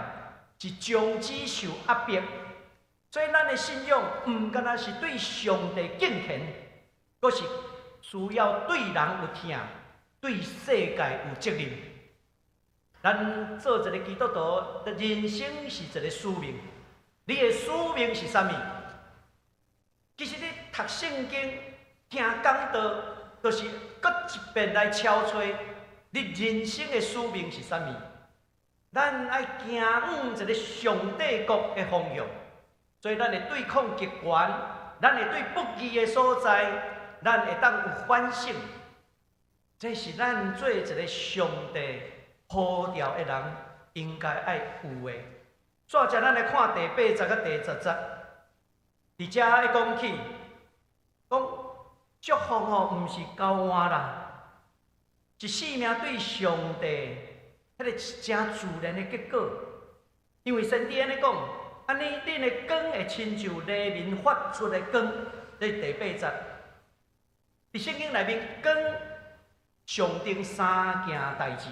是終止受壓迫。所以，咱的信仰毋干焦是對上帝敬虔，閣是需要對人有疼，對世界有責任。咱做一個基督徒，人生是一個使命。你的使命是啥物？其實你讀聖經、聽講道，就是閣一遍來敲催你人生的使命是啥物？咱愛行往一個上帝國的方向。所以，咱會對抗極權，咱會對不義的所在，咱會當有反省。這是咱做一個上帝呼召的人應該愛有的。煞接咱來看第八節佮第十節，佇遮咧講起，講祝福吼，毋是交換啦，是生命對上帝彼个誠自然的結果。因為先知按呢講，按呢恁的光會親像黎明發出的光，這是第八節。佇聖經內面，光象徵三件代誌。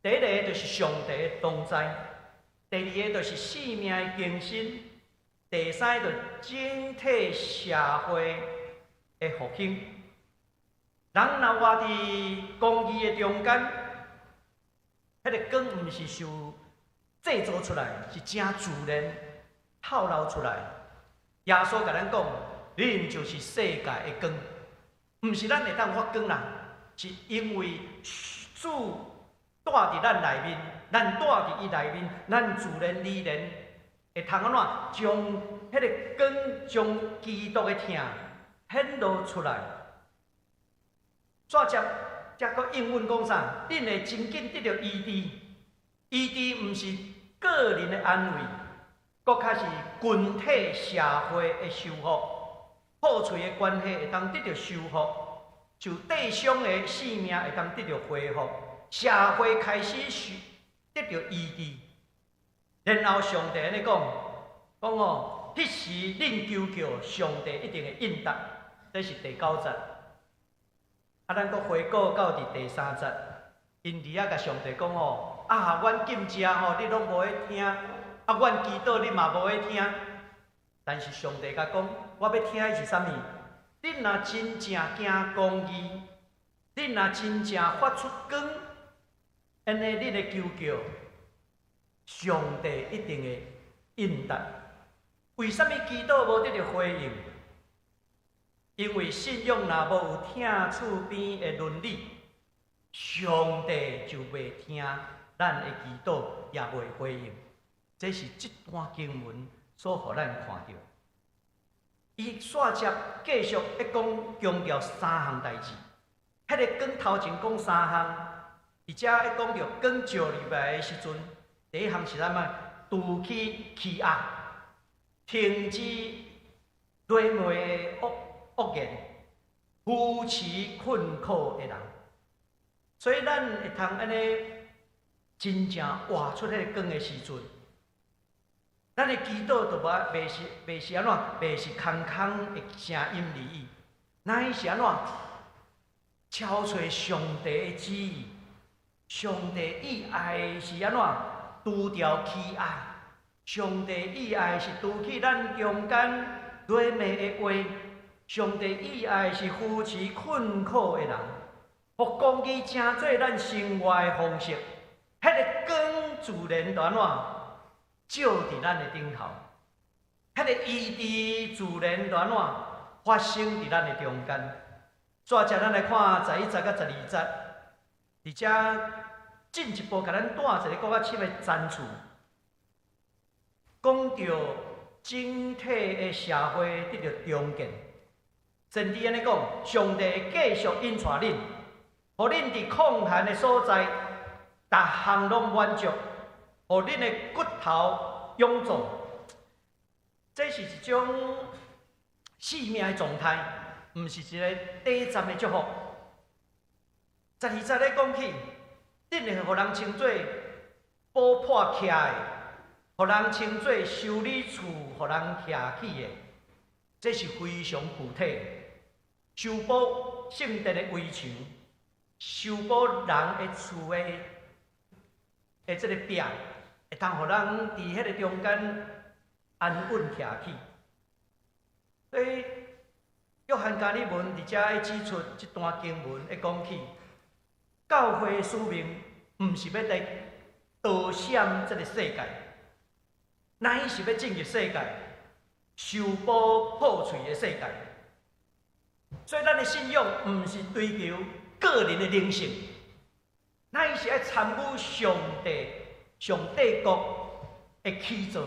第一个就是上帝的同在，第二个就是生命的更新，第三个就是整體社會的復興。人若活佇公義的中間，彼个光毋是受製造出來，是誠自然透露出來。耶穌共咱講，恁就是世界的光，毋是咱會當發光啦，是因為主住佇咱內面，咱住佇伊內面，咱自然而然會通按怎將彼个光，將基督的疼顯露出來。煞接這閣應允講啥？恁會真緊得著醫治，醫治毋是個人的安慰，閣較是群體社會的修復，破碎的關係會當得著修復，受締傷的性命會當得著恢復，社會開始受得著醫治。然後上帝按呢講，講哦，彼時恁求叫，上帝一定會應答。這是第九節。啊，咱閣回顧到佇第三節，𪜶佇遐共上帝講哦，啊，阮禁食吼，你攏無愛聽；啊，阮祈禱你嘛無愛聽。但是上帝共講，我欲聽的是啥物？恁若真正行公義，恁若真正發出光，按呢恁的求叫，上帝一定會應答。為啥物祈禱無得著回應？因為信仰若無有疼厝邊的倫理，上帝就袂聽咱的祈禱，也袂回應。這是這段經文所予咱看著。伊煞接繼續咧講強調三項代誌。彼个光頭前講三項，而且咧講著光照入來的時陣，第一項是啥物？除去欺壓，停止諂媚的惡言，扶持困苦的人。所以咱會通按呢真正活出彼个光的時陣，咱的祈禱就無袂是按怎，袂是空空的聲音而已，乃是按怎？敲揣上帝的旨意，上帝意愛是按怎？除掉欺壓，上帝意愛是除去咱中間諂媚的話，上帝意愛是扶持困苦的人，予公義成做咱生活的方式。自然就按怎照佇咱的頂頭，彼個醫治自然就按怎發生佇咱的中間。煞接咱來看11節佮12節，佇遮進一步共咱帶一个閣較深的層次，講著整體的社會得著重建。先知按呢講，上帝會繼續引帶恁，予恁佇曠旱的所在，逐項攏滿足，予恁的骨頭勇壯。這是一種生命的狀態，毋是一個短暫的祝福。12節咧講起，恁會予人稱做補破徛的，予人稱做修理厝，予人徛起的，這是非常具體。修補聖殿的圍牆，修補人的厝的這个壁，會當予人佇彼个中間安穩徛起。所以，約翰加爾文佇遮指出這段經文，會講起教會的使命，毋是欲來逃閃這个世界，乃是欲進入世界，修補破碎的世界。所以，咱的信仰毋是追求個人的靈性，乃是愛參與上帝、上帝國的起造。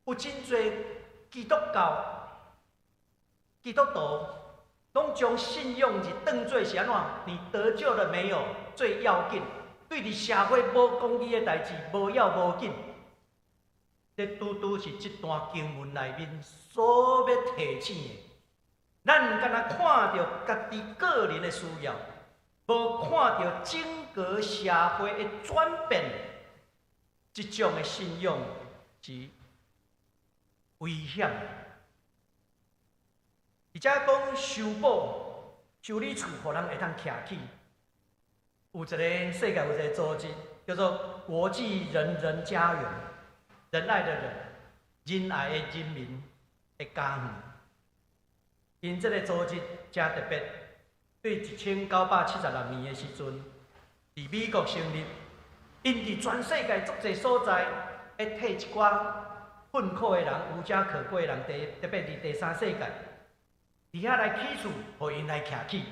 有真濟基督教、基督徒，攏將信仰是當做是按怎？你得救了沒有？最要緊，對佇社會無公義的代誌，無要無緊。這拄拄是這段經文內面所欲提醒的。咱干焦看著家己個人的需要，無看著整個社會的轉變，這種的信仰是危險的。而且講修補、修理厝，予人會當徛起。有一個世界有一個組織，叫做國際仁人家園，仁愛的仁，仁愛的人民的家園。𪜶這个組織誠特別，對1976年的時陣，佇美國成立，𪜶佇全世界足濟所在，會替一寡困苦的人、無家可歸的人，特別佇第三世界，佇遐來起厝，予𪜶來徛起。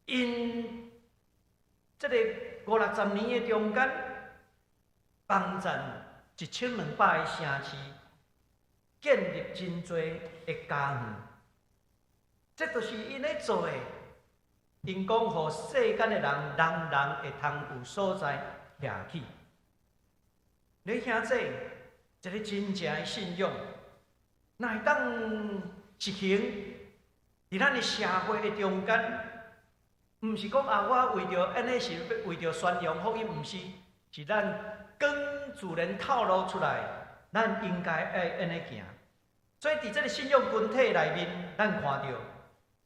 𪜶這个五六十年的中間，幫贊1200個城市，建立真濟的家園，這就是𪜶咧做的。𪜶講，予世間的人，人人會通有所在徛起。你兄弟，一个真正的信仰，若會當實行佇咱的社會的中間，毋是講啊，我為著按呢是為著宣揚福音，毋是，是咱光自然透露出來，咱應該愛按呢行。所以佇這个信仰群體內面，咱看著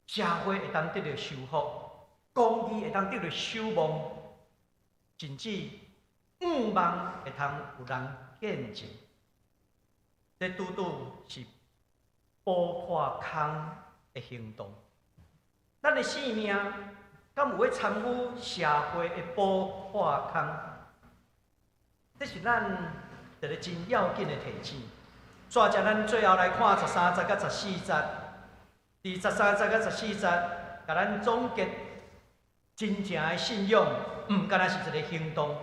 社會會當得著修復，公義會當得著守望，甚至向望會通有人見證。這拄拄是補破空的行動。咱的生命敢有咧參與社會的補破空？這是咱一个真要緊的提醒。煞接咱最後來看十三節佮十四節，佇十三節佮十四節，共咱總結真正的信仰，毋干焦是一个行動，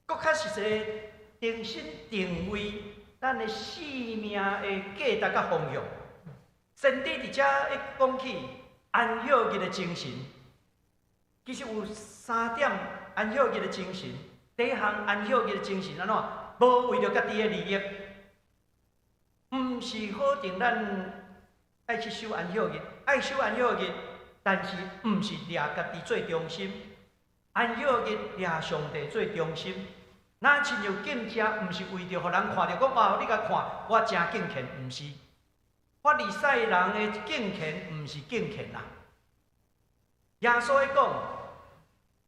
閣較是一個重新定位咱的生命的價值佮方向。先知佇遮咧講起安息日的精神，其實有三點安息日的精神。第一項安息日的精神按怎？無為著家己的利益，毋是好定咱愛去守安息日，愛守安息日，但是毋是掠家己做中心，安息日掠上帝做中心。若親像禁食，毋是為著予人看著講哦，你共看我誠敬虔，毋是。法利賽人的敬虔，毋是敬虔啦。耶穌咧講，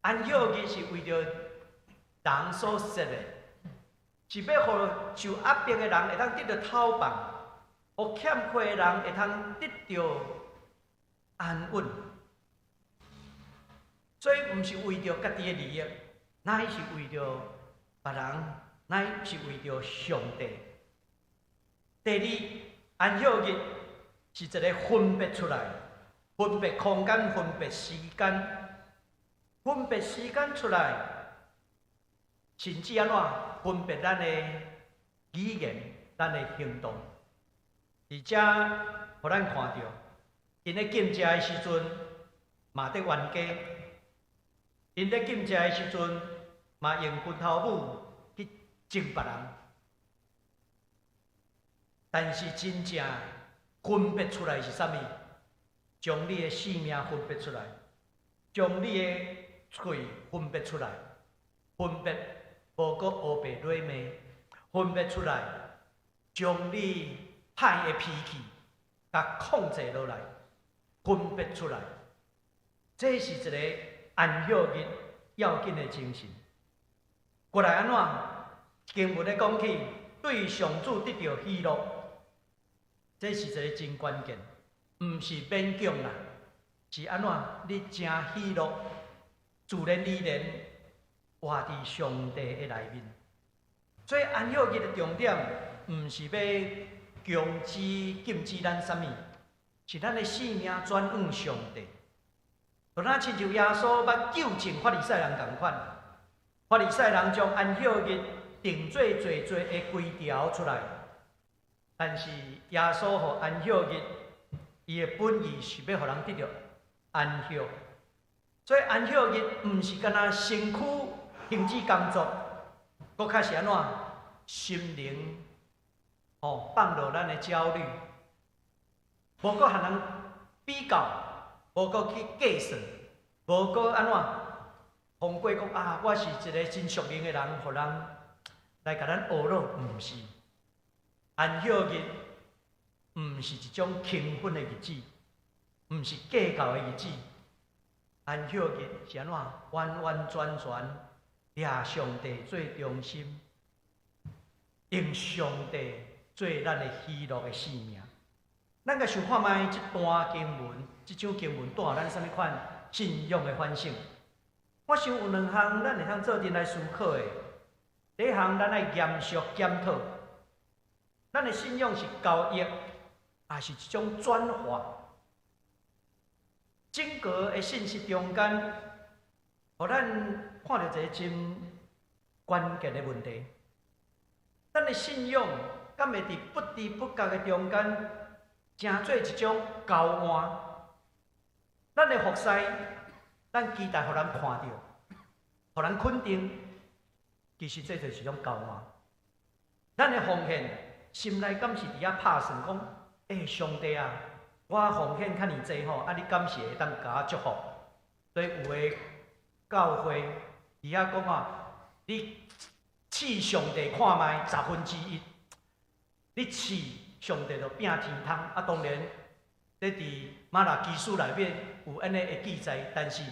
安息日是為著人所設的，是欲予受壓迫的人會當得著透放，予欠缺的人會通得著安穩。所以毋是為著家己的利益，乃是為著別人，乃是為著上帝。第二，安息日是一个分別出來，分別空間、分別時間，分別時間出來，甚至按怎分別咱的語言、咱的行動。佇遮，予咱看著，𪜶咧禁食的時陣，嘛佇冤家；𪜶咧禁食的時陣，嘛用拳頭母去整別人。但是真正分別出來是啥物？將你的性命分別出來，將你的喙分別出來，分別無閣烏白詈罵，分別出來，將你歹的脾氣共控制落來，分別出來，這是一个安息日要緊的精神。過來按怎？經文咧講起，對上主得著喜樂，這是一个真關鍵，毋是勉強啦，是按怎？你誠喜樂，自然而然活佇上帝的內面。所以安息日的重點，毋是欲強制禁止咱啥物，是咱的性命轉向上帝。就若親像耶穌欲糾正法利賽人仝款，法利賽人將安息日定做濟濟的規條出來，但是耶穌予安息日，伊的本意是欲予人得著安息。所以安息日毋是干焦身軀停止工作，閣較是按怎心靈哦放落咱的焦慮，無閣和人比較，無閣去計算，無閣按怎通過講啊，我是一个真屬靈的人，予人來共咱呵咾，毋是。安息日毋是一種輕分的日子，毋是計較的日子。安息日是按怎完完全全掠上帝做中心，用上帝做咱的喜樂的生命。咱共想看覓這段經文，這章經文帶予咱啥物款信仰的反省？我想有兩項，咱會通做陣來思考的。第一項，咱愛嚴肅檢討，咱的信仰是交易，抑是一種轉化？整個的信息中間，予咱看著一个真關鍵的問題。咱的信仰敢會佇不知不覺的中間，成做一種交換？咱的服侍，咱期待予人看著，予人肯定，其實這就是一種交換。咱的奉獻，心內敢是佇遐拍算講：欸，上帝啊，我奉獻較爾濟吼，啊，你敢是會當共我祝福？所以有的教會佇遐講啊，你試上帝看覓十分之一，你試上帝就變天窗。啊，當然，這佇瑪拉基書內面有按呢的記載，但是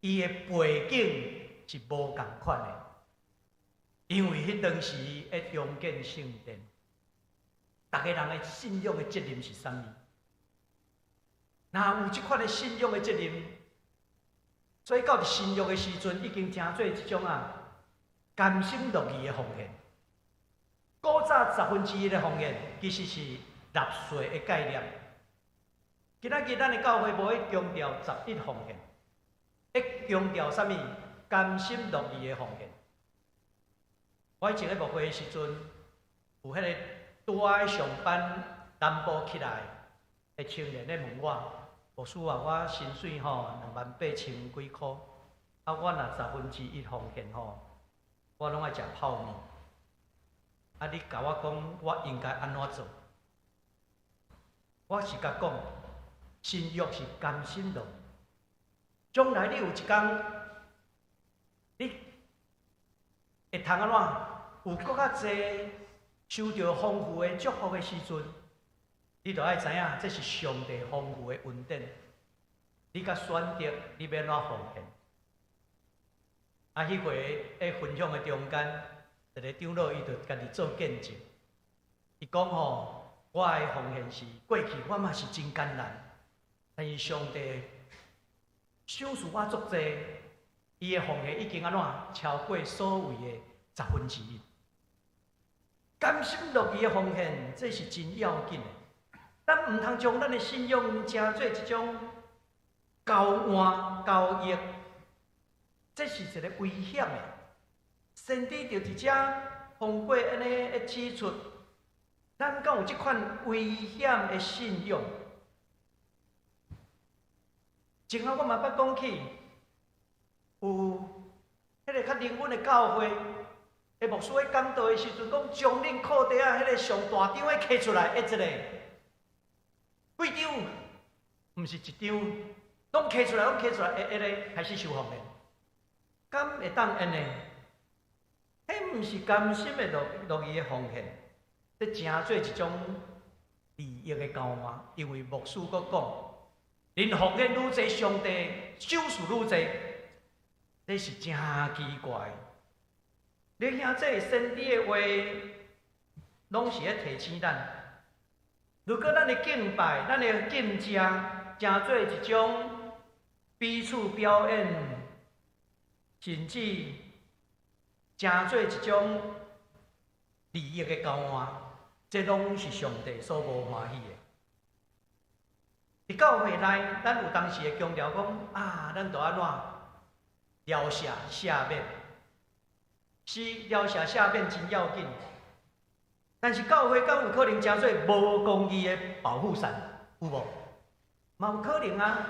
伊的背景是無仝款的，因為彼當時咧重建聖殿，逐个人的信仰的責任是啥物？若有這款的信仰的責任，所以到佇新約的時陣，已經成做一種啊甘心樂意的奉獻。古早十分之一的奉獻，其實是納稅的概念。今仔日咱的教會無咧強調十一奉獻，咧強調啥物？甘心樂意的奉獻。我以前咧牧會的時陣，有彼個拄仔上班南部起來的青年咧問我，牧師啊，我薪水吼28,000幾箍，啊，我若十分之一奉獻吼，我攏愛食泡麵。啊，你共我講，我應該按怎做？我是共講，新約是甘心樂。將來你有一工，你會通按怎？有閣較濟收著豐富的祝福的時陣，你就愛知影，這是上帝豐富的恩典。你較選擇你欲按怎奉獻。啊，彼回佇分享的中間，一个長老伊就家己做見證。伊講吼，我的奉獻是過去我嘛是真艱難，但是上帝賞賜我足濟，伊的奉獻已經按怎超過所謂的1/10。甘心樂意的奉獻，這是真要緊的。咱毋通將咱的信仰成做一種交換交易，這是一个危險的。先知就佇遮通過按呢來指出，咱敢有這款危險的信仰。前後我嘛捌講起，有彼个較靈恩的教會，的牧師咧講道的時陣，講將恁褲袋仔彼个上大張的揢出來，一个，幾張，毋是一張，攏揢出來，攏揢出來，會會個開始收奉獻，敢會當按呢？彼毋是甘心的樂樂意的奉獻，這成做一種利益的交換，因為牧師閣講，恁奉獻愈濟，上帝賞賜愈濟，這是誠奇怪。你聽這先知的話，攏是咧提醒咱。如果咱的敬拜、咱的禁食，成做一種彼此表演，甚至成做一種利益的交換，這攏是上帝所無歡喜的。佇教會內，咱有當時會強調講啊，咱著按怎饒赦赦免，是饒赦赦免真要緊。但是教會敢有可能成做無公義的保護傘？有無？嘛有可能啊！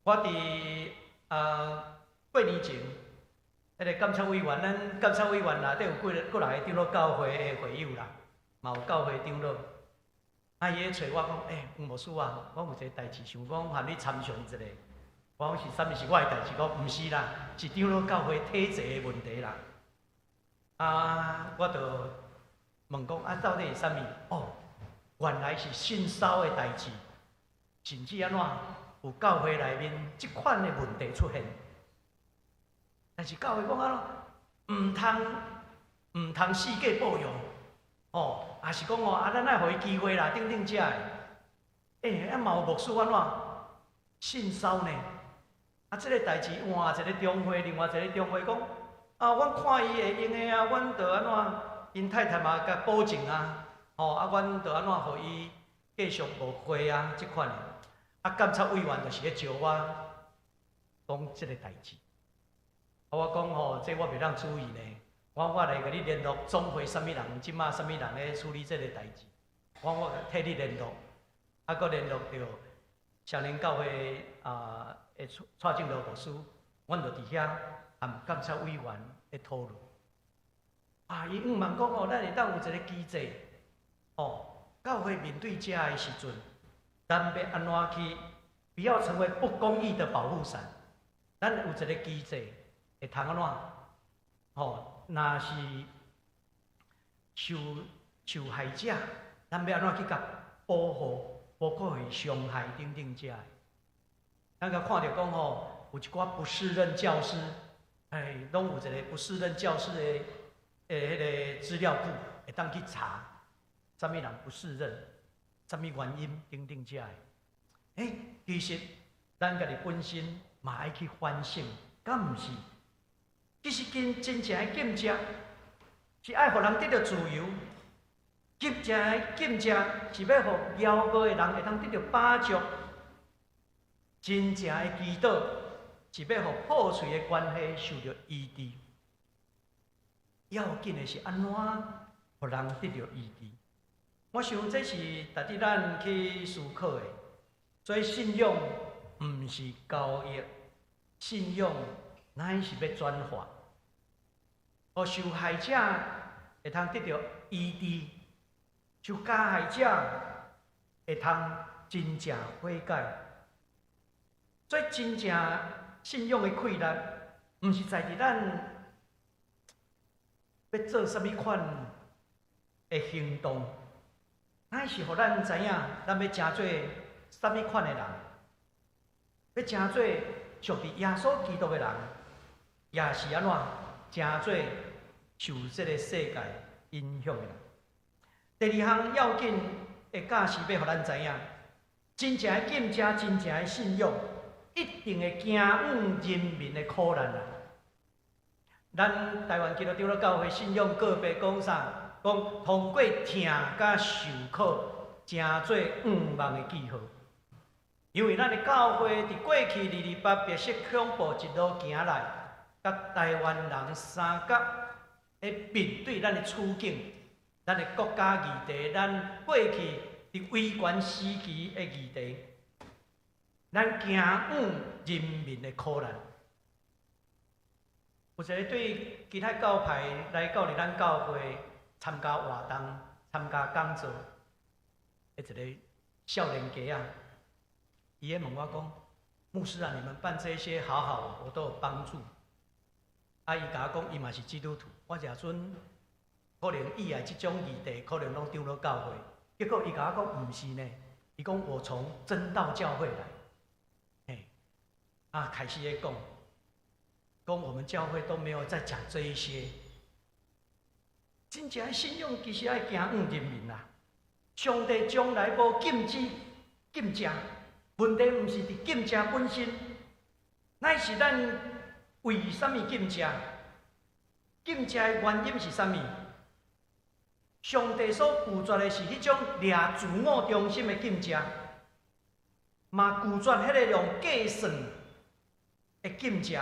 我佇過年前，彼个監察委員，咱監察委員內底有幾幾若个長老教會的會友啦，嘛有教會長老。啊，伊咧揣我講，欸，黃牧師啊，我有一个代誌，想講和你參詳一下。我講是啥物是我的代誌？講毋是啦，是長老教會體制的問題啦。啊，我就問講啊，到底是啥物？哦，原來是性騷的代誌，甚至按怎有教會內面這款的問題出現。但是教會講按怎，毋通毋通四界報用。哦，也是講哦，啊，咱愛予伊機會啦，等等遮的。欸，啊嘛有牧師按怎性騷呢？啊，這个代誌換一个中會，另外一個中會講，啊，阮看伊會用的啊，阮就按怎，𪜶太太嘛共保證啊，吼，啊，阮就按怎予伊繼續牧會啊，這款的。啊，監察委員就是咧招我講這个代誌。啊，我講吼，這我袂當注意呢。我我來共你聯絡總會啥物人，這馬啥物人咧處理這个代誌，我我替你聯絡，啊，閣聯絡著少年教會啊的蔡正羅牧師，阮就佇遐和監察委員咧討論。啊，伊向望講吼，咱會當有一个機制，哦，教會面對這的時陣，咱欲按怎去，不要成為不公義的保護傘，咱有一个機制會通按怎，吼。若是受受害者，咱欲按怎去共保護，無閣予傷害等等遮的。咱共看著講吼，有一寡不適任教師，哎，攏有一个不適任教師的的彼个資料庫，會當去查，啥物人不適任，啥物原因等等遮的。欸，其實咱家己本身嘛愛去反省，敢毋是？其實，真真正的禁食是愛予人得著自由；真正的禁食是欲予枵餓的人會當得著飽足；真正的祈禱是欲予破碎的關係受著醫治。要緊的是按怎予人得著醫治？我想這是值得咱去思考的。所以信仰毋是交易，信仰乃是欲轉化，予受害者會通得著醫治，受加害者會通真正悔改。所以真正信仰的氣力，毋是在佇咱欲做啥物款的行動，乃是予咱知影，咱欲成做啥物款的人，欲成做屬佇耶穌基督的人，也是按怎成做受這个世界影響的人。第二項要緊的教示，欲予咱知影，真正的禁食，真正的信仰，一一定會驚往人民的苦難啊！咱台灣基督長老教會信仰告白講啥？講通過疼佮受苦，成做向望的記號。因為咱的教會佇過去228白色恐怖一路行來，佮台灣人相佮咧面對咱的處境、咱的國家議題、咱過去佇威權時期的議題，咱驚往人民的苦難。有一个對其他教派來到佇咱教會參加活動、參加講座的一个少年家仔，伊咧問我講：牧師啊，你們辦這些好好，我都有幫助。啊，伊共我講，伊嘛是基督徒。我這陣可能伊愛這種議題，可能攏長老教會。結果伊共我講，毋是呢，伊講我從真道教會來。嘿，啊，開始咧講，講我們教會都沒有在講這一些。真正的信仰其實愛驚往人民啊！上帝從來無禁止禁食，問題毋是佇禁食本身，乃是咱為啥物禁食？禁食的原因是啥物？上帝所拒絕的是彼種掠自我中心的禁食，嘛拒絕彼個用計算的禁食。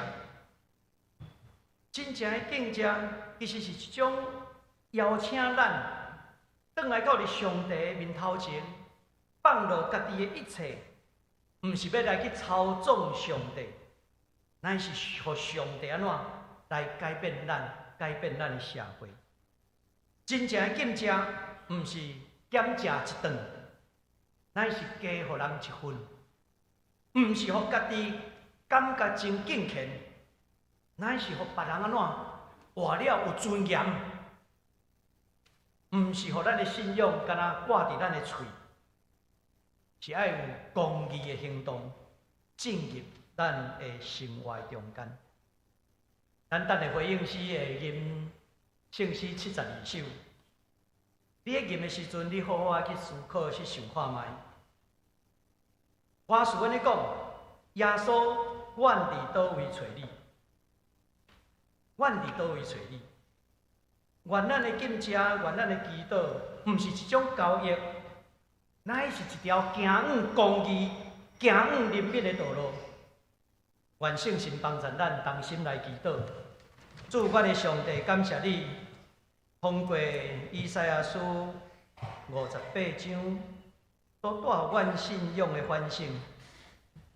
真正的禁食其實是一種邀請咱轉來到佇上帝的面頭前，放落家己的一切，毋是欲來去操縱上帝，乃是予上帝按怎來改變咱，改變咱的社會。真正的禁食，毋是減食一頓，乃是加予人一份，毋是予家己感覺真敬虔，乃是予別人按怎活了有尊嚴，毋是予咱的信仰干焦掛佇咱的喙，是愛有公義的行動進入咱的生活中間。咱等下回應詩會吟聖詩72首。你咧吟的時陣，你好好仔去思考去想看覓。我是按呢講，耶穌阮佇佗位揣你？阮佇佗位揣你？願咱的禁食，願咱的祈禱，毋是一種交易，乃是一條行往公義、行往人民的道路。願聖神幫助咱同心來祈禱。主，阮的上帝，感謝你，通過以賽亞書58章，所帶予阮信仰的反省。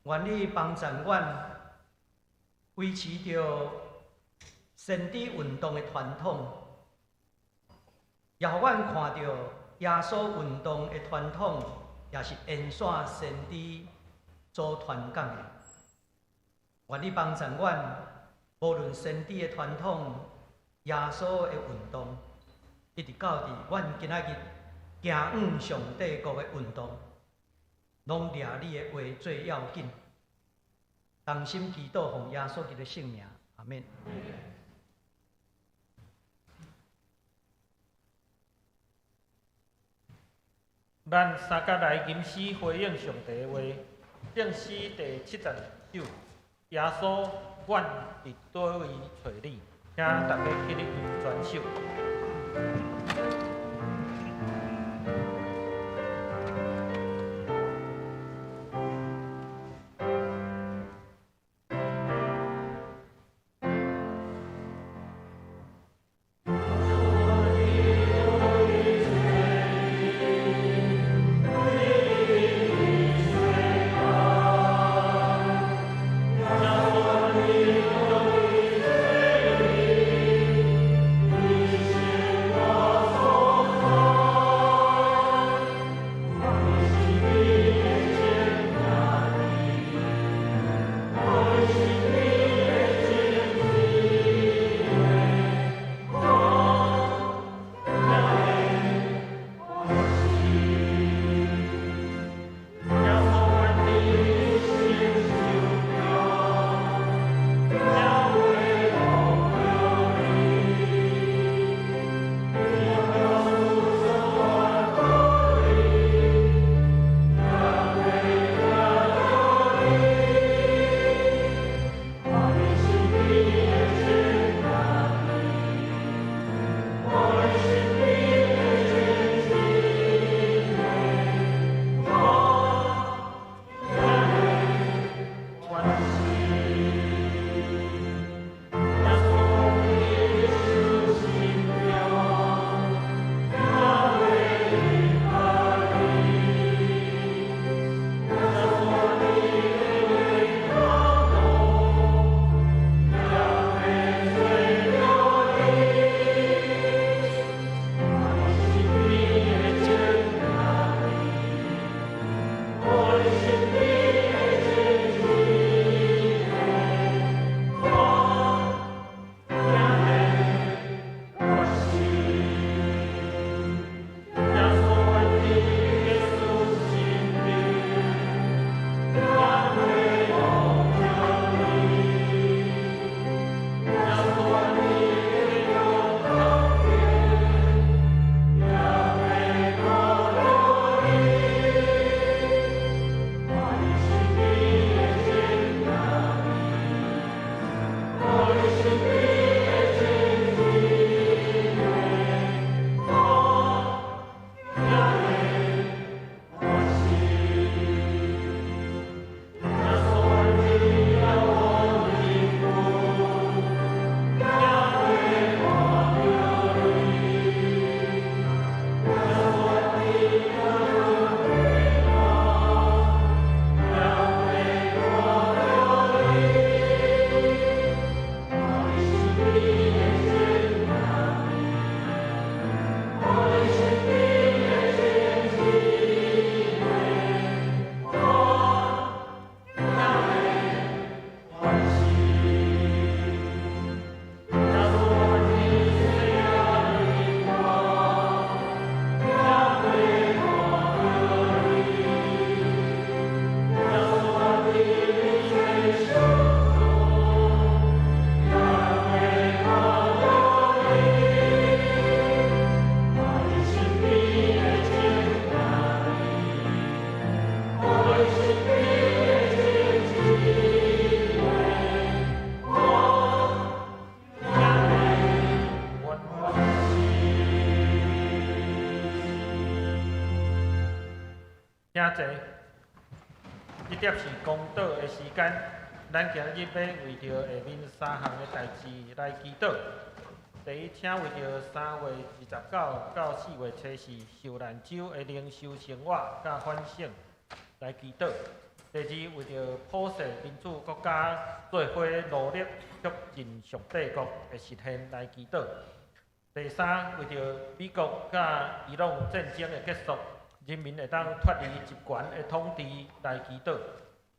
願你幫助阮維持著先知運動的傳統，也予阮看著耶穌運動的傳統，也是延續先知所傳講的。願你幫助阮，無論先知的傳統、耶穌的運動，一直到佇阮今仔日行往上帝國的運動，攏掠你的話做要緊。同心祈禱，奉耶穌基督聖名，阿們。咱三佮來吟詩回應上帝的話，聖詩第72首，耶穌，阮佇佗位揣你？請大家起立吟全首。耶穌。請坐。這碟是公禱的時間，咱今日欲為著下面三項的代誌來祈禱。第一，請為著3月29到4月初四受難週的靈修生活佮反省來祈禱。第二，為著普世民主國家做伙努力促進上帝國的實現來祈禱。第三，為著美國佮伊朗戰爭的結束，人民會當脫離集權的統治來祈禱。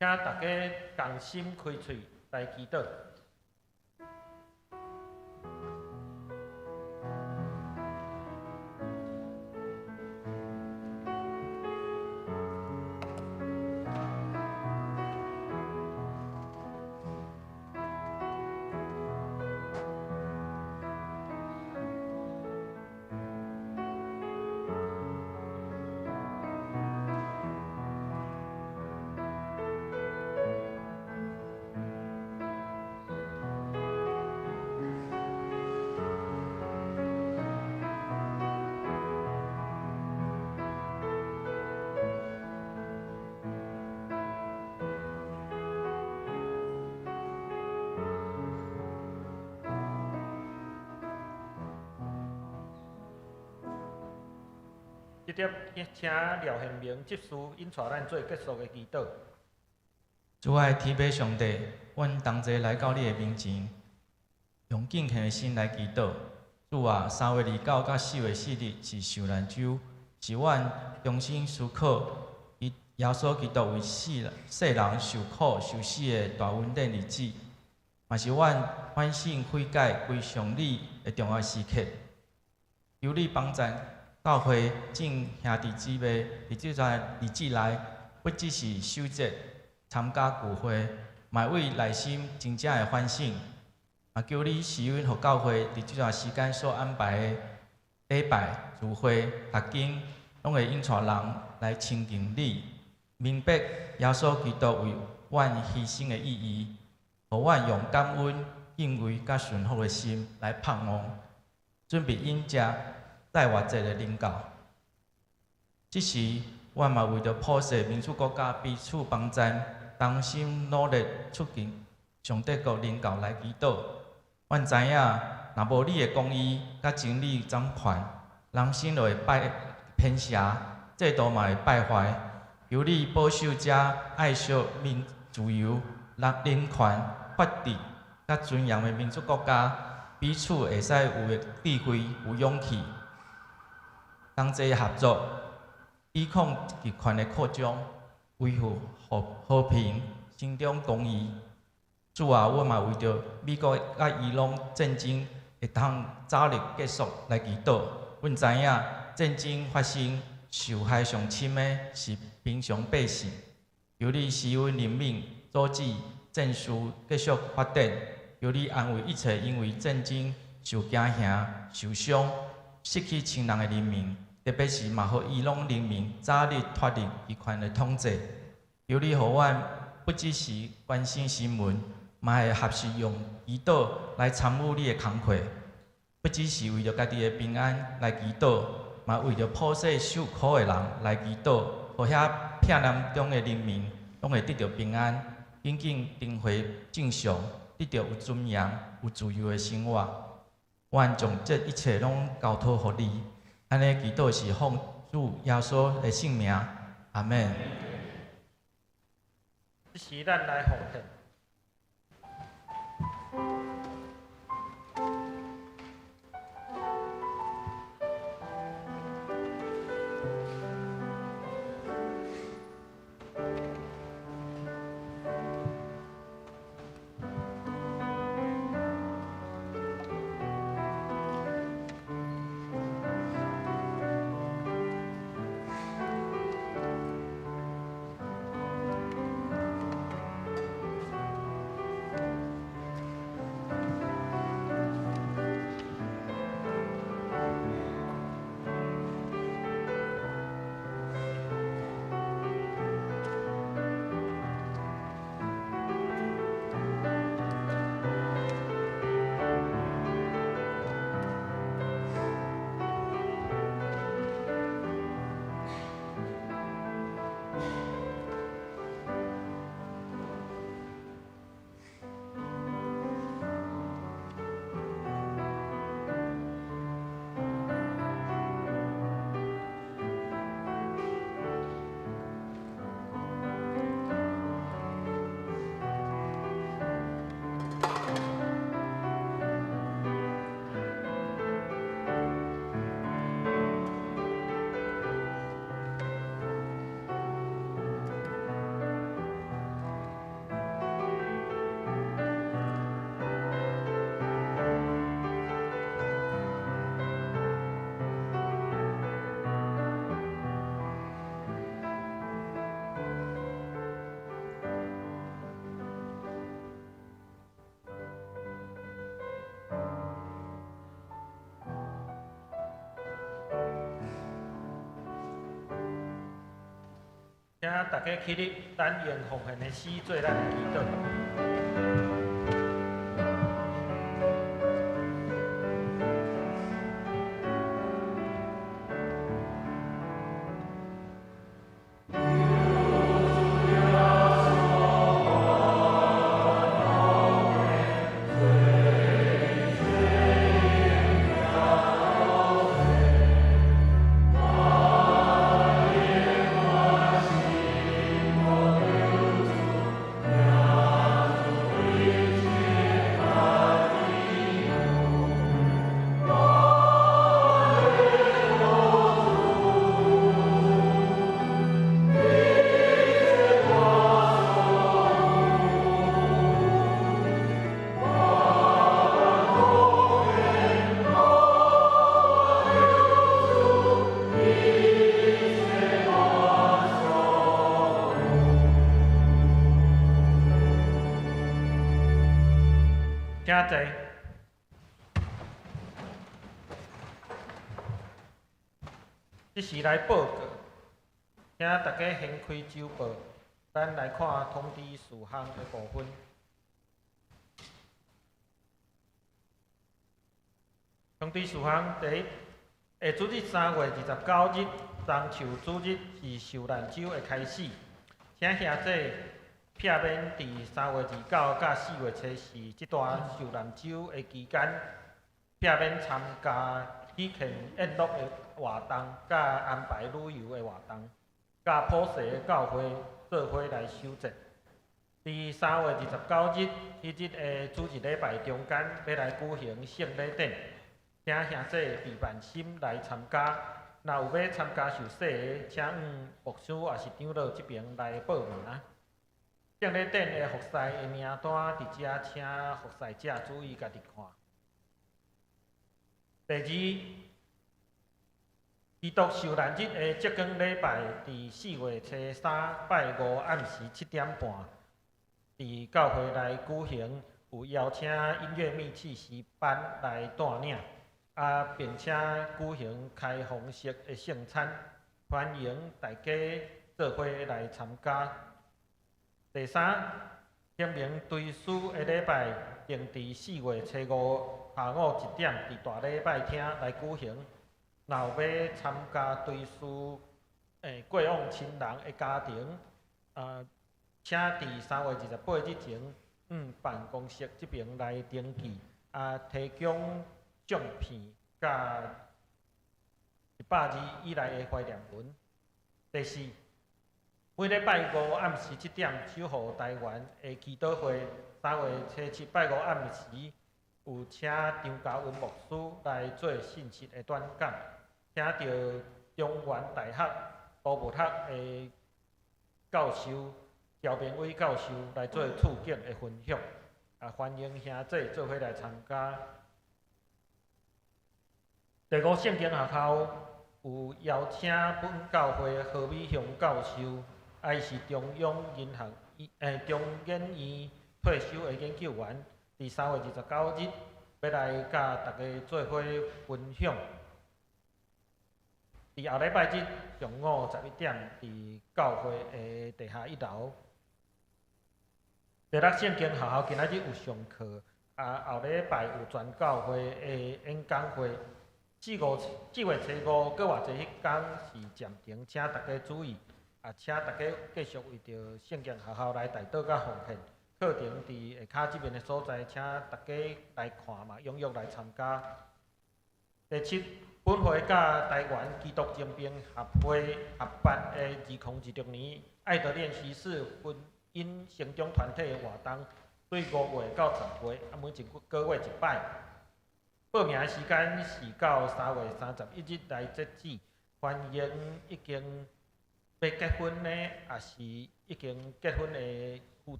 請大家仝心開喙來祈禱。這點請廖憲明執事引帶咱做結束的祈禱。主愛天父上帝，阮同齊來到你的面前，用敬虔的心來祈禱。主啊，3月29佮4月4日是受難週，是阮重新思考以耶穌基督為世世人受苦受死的大恩典日子，嘛是阮反省悔改歸向你的重要時刻。求你幫贊教會眾兄弟姊妹佇這段日子內，不只是守節、參加聚會，嘛為內心真正的反省。嘛求你賜允予教會佇這段時間所安排的禮拜、聚會、讀經，攏會引帶人來親近你，明白耶穌基督為阮犧牲的意義，予阮用感恩、敬畏佮順服的心來盼望，準備迎接復活節的臨到。這時，阮嘛為著普世民主國家彼此幫贊，同心努力促進上帝國臨到來祈禱。阮知影，若無你的公義佮真理掌權，人心就會敗偏邪，制度嘛會敗壞。求你保守這愛惜民自由、人權、法治佮尊嚴的民主國家，彼此會使有的智慧、有勇氣，同齊合作，抵抗極權的擴張，維護和平，伸張公義。主啊，阮嘛為著美國佮伊朗戰爭會當早日結束來祈禱。阮知影戰爭發生，受害上深的是平常百姓。求你賜阮憐憫，阻止戰事繼續發展。求你安慰一切因為戰爭受驚嚇、受傷、失去親人的人民，特別是嘛，予伊朗人民早日脫離極權的統治。求你予阮不只是關心新聞，嘛會學習用祈禱來參與你的工課。不只是為著家己的平安來祈禱，嘛為著普世受苦的人來祈禱，予遐避難中的人民攏會得著平安，緊緊重回正常，得著有尊嚴、有自由的生活。阮將這一切攏交託予你，按呢祈禱是奉主耶穌的聖名，阿們。這時咱來奉獻。大家起立，咱用奉獻的詩做咱的祈禱。請坐。這時來報告，請大家掀開週報，咱來看通知事項的部分。通知事項第一，下主日3月29日，中秋主日是受難週的開始，請兄弟避免佇3月29佮4月初四這段受難週的期間，避免參加喜慶宴樂的活動，佮安排旅遊的活動，佮普世的教會做伙來守節。佇3月29日，彼日的主日禮拜中間，欲來舉行聖禮典，請兄弟備萬心來參加。若有欲參加受洗的，請往牧師抑是長老這爿來報名。聖禮典的服侍的名單佇遮，請服侍者注意家己看。第二，基督受難日的燭光禮拜，佇4月初三拜五暗時7點半，佇教會內舉行，有邀請音樂密契詩班來帶領，並且舉行開放式的聖餐，歡迎大家做伙來參加。第三，清明追思的禮拜定佇4月初五下午1點，佇大禮拜廳來舉行。若有欲參加追思過往親人的家庭，請佇3月28日前，往辦公室這爿來登記，提供相片佮100字以內的懷念文。第四，每禮拜五暗時7點，守護台灣的祈禱會；3月初七拜五暗時，有請張家文牧師來做信息的短講，請著中原大學毒物學的教授姚明偉教授來做處境的分享，歡迎兄弟做伙來參加。第五，聖經學校有邀請本教會何美雄教授，伊是中央銀行中研院退休的研究員，佇3月29日欲來佮大家做伙分享。佇後禮拜日上午11點，佇教會的地下一樓。第六，聖經學校今仔日有上課，後禮拜有全教會的演講會。4月初五閣偌濟彼工是暫停，請大家注意。請大家繼續為著聖經學校來代禱佮奉獻。課程佇下跤這邊的所在，請大家來看嘛，踴躍來參加。第七，本會佮台灣基督精兵協會合辦的2026年愛德練習室婚姻成長團體的活動，對5月到10月，每一個月一擺。報名的時間是到3月31日來截止，歡迎已經欲結婚的，抑是已經結婚的夫妻做伙來報名參加。其他團契消息佮介紹消息，請大家家己看。直接請吳春生牧師來介紹佮請安。咱今仔日無特別的這个來賓吼，咱也共兄弟彼此來請安，願上帝賜恩，佮咱每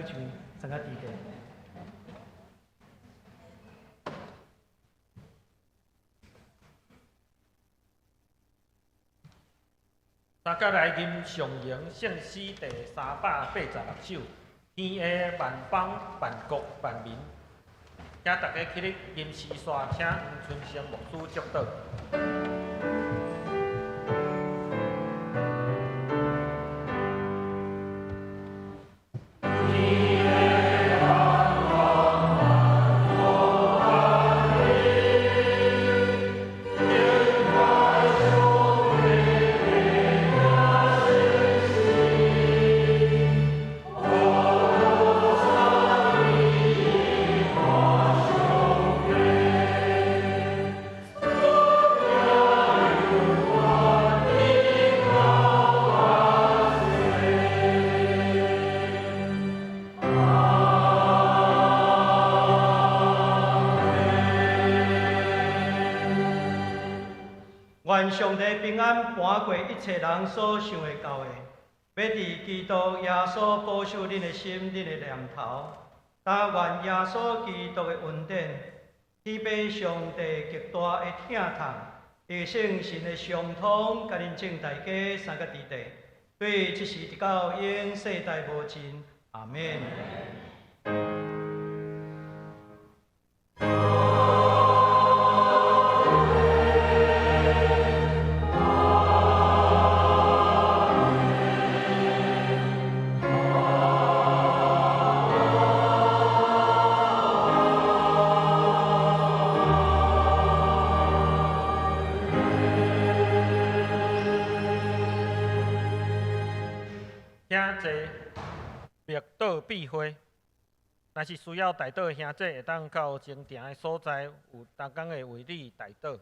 一位三個弟弟。大家來吟上榮聖詩第386首，天下萬邦萬國萬民，請大家起立吟詩煞，請黃春生牧師祝禱。願上帝平安瞞過一切人所想會到的，欲佇基督耶穌保守恁的心、恁的念頭。但願耶穌基督的恩典，天父上帝極大的疼痛，伊聖神的相通，佮恁眾大家三個弟弟，對這時直到永世代無盡。阿們。請坐，默禱閉會。若是需要代禱的兄弟，會當到前埕的所在，有同工會為你代禱。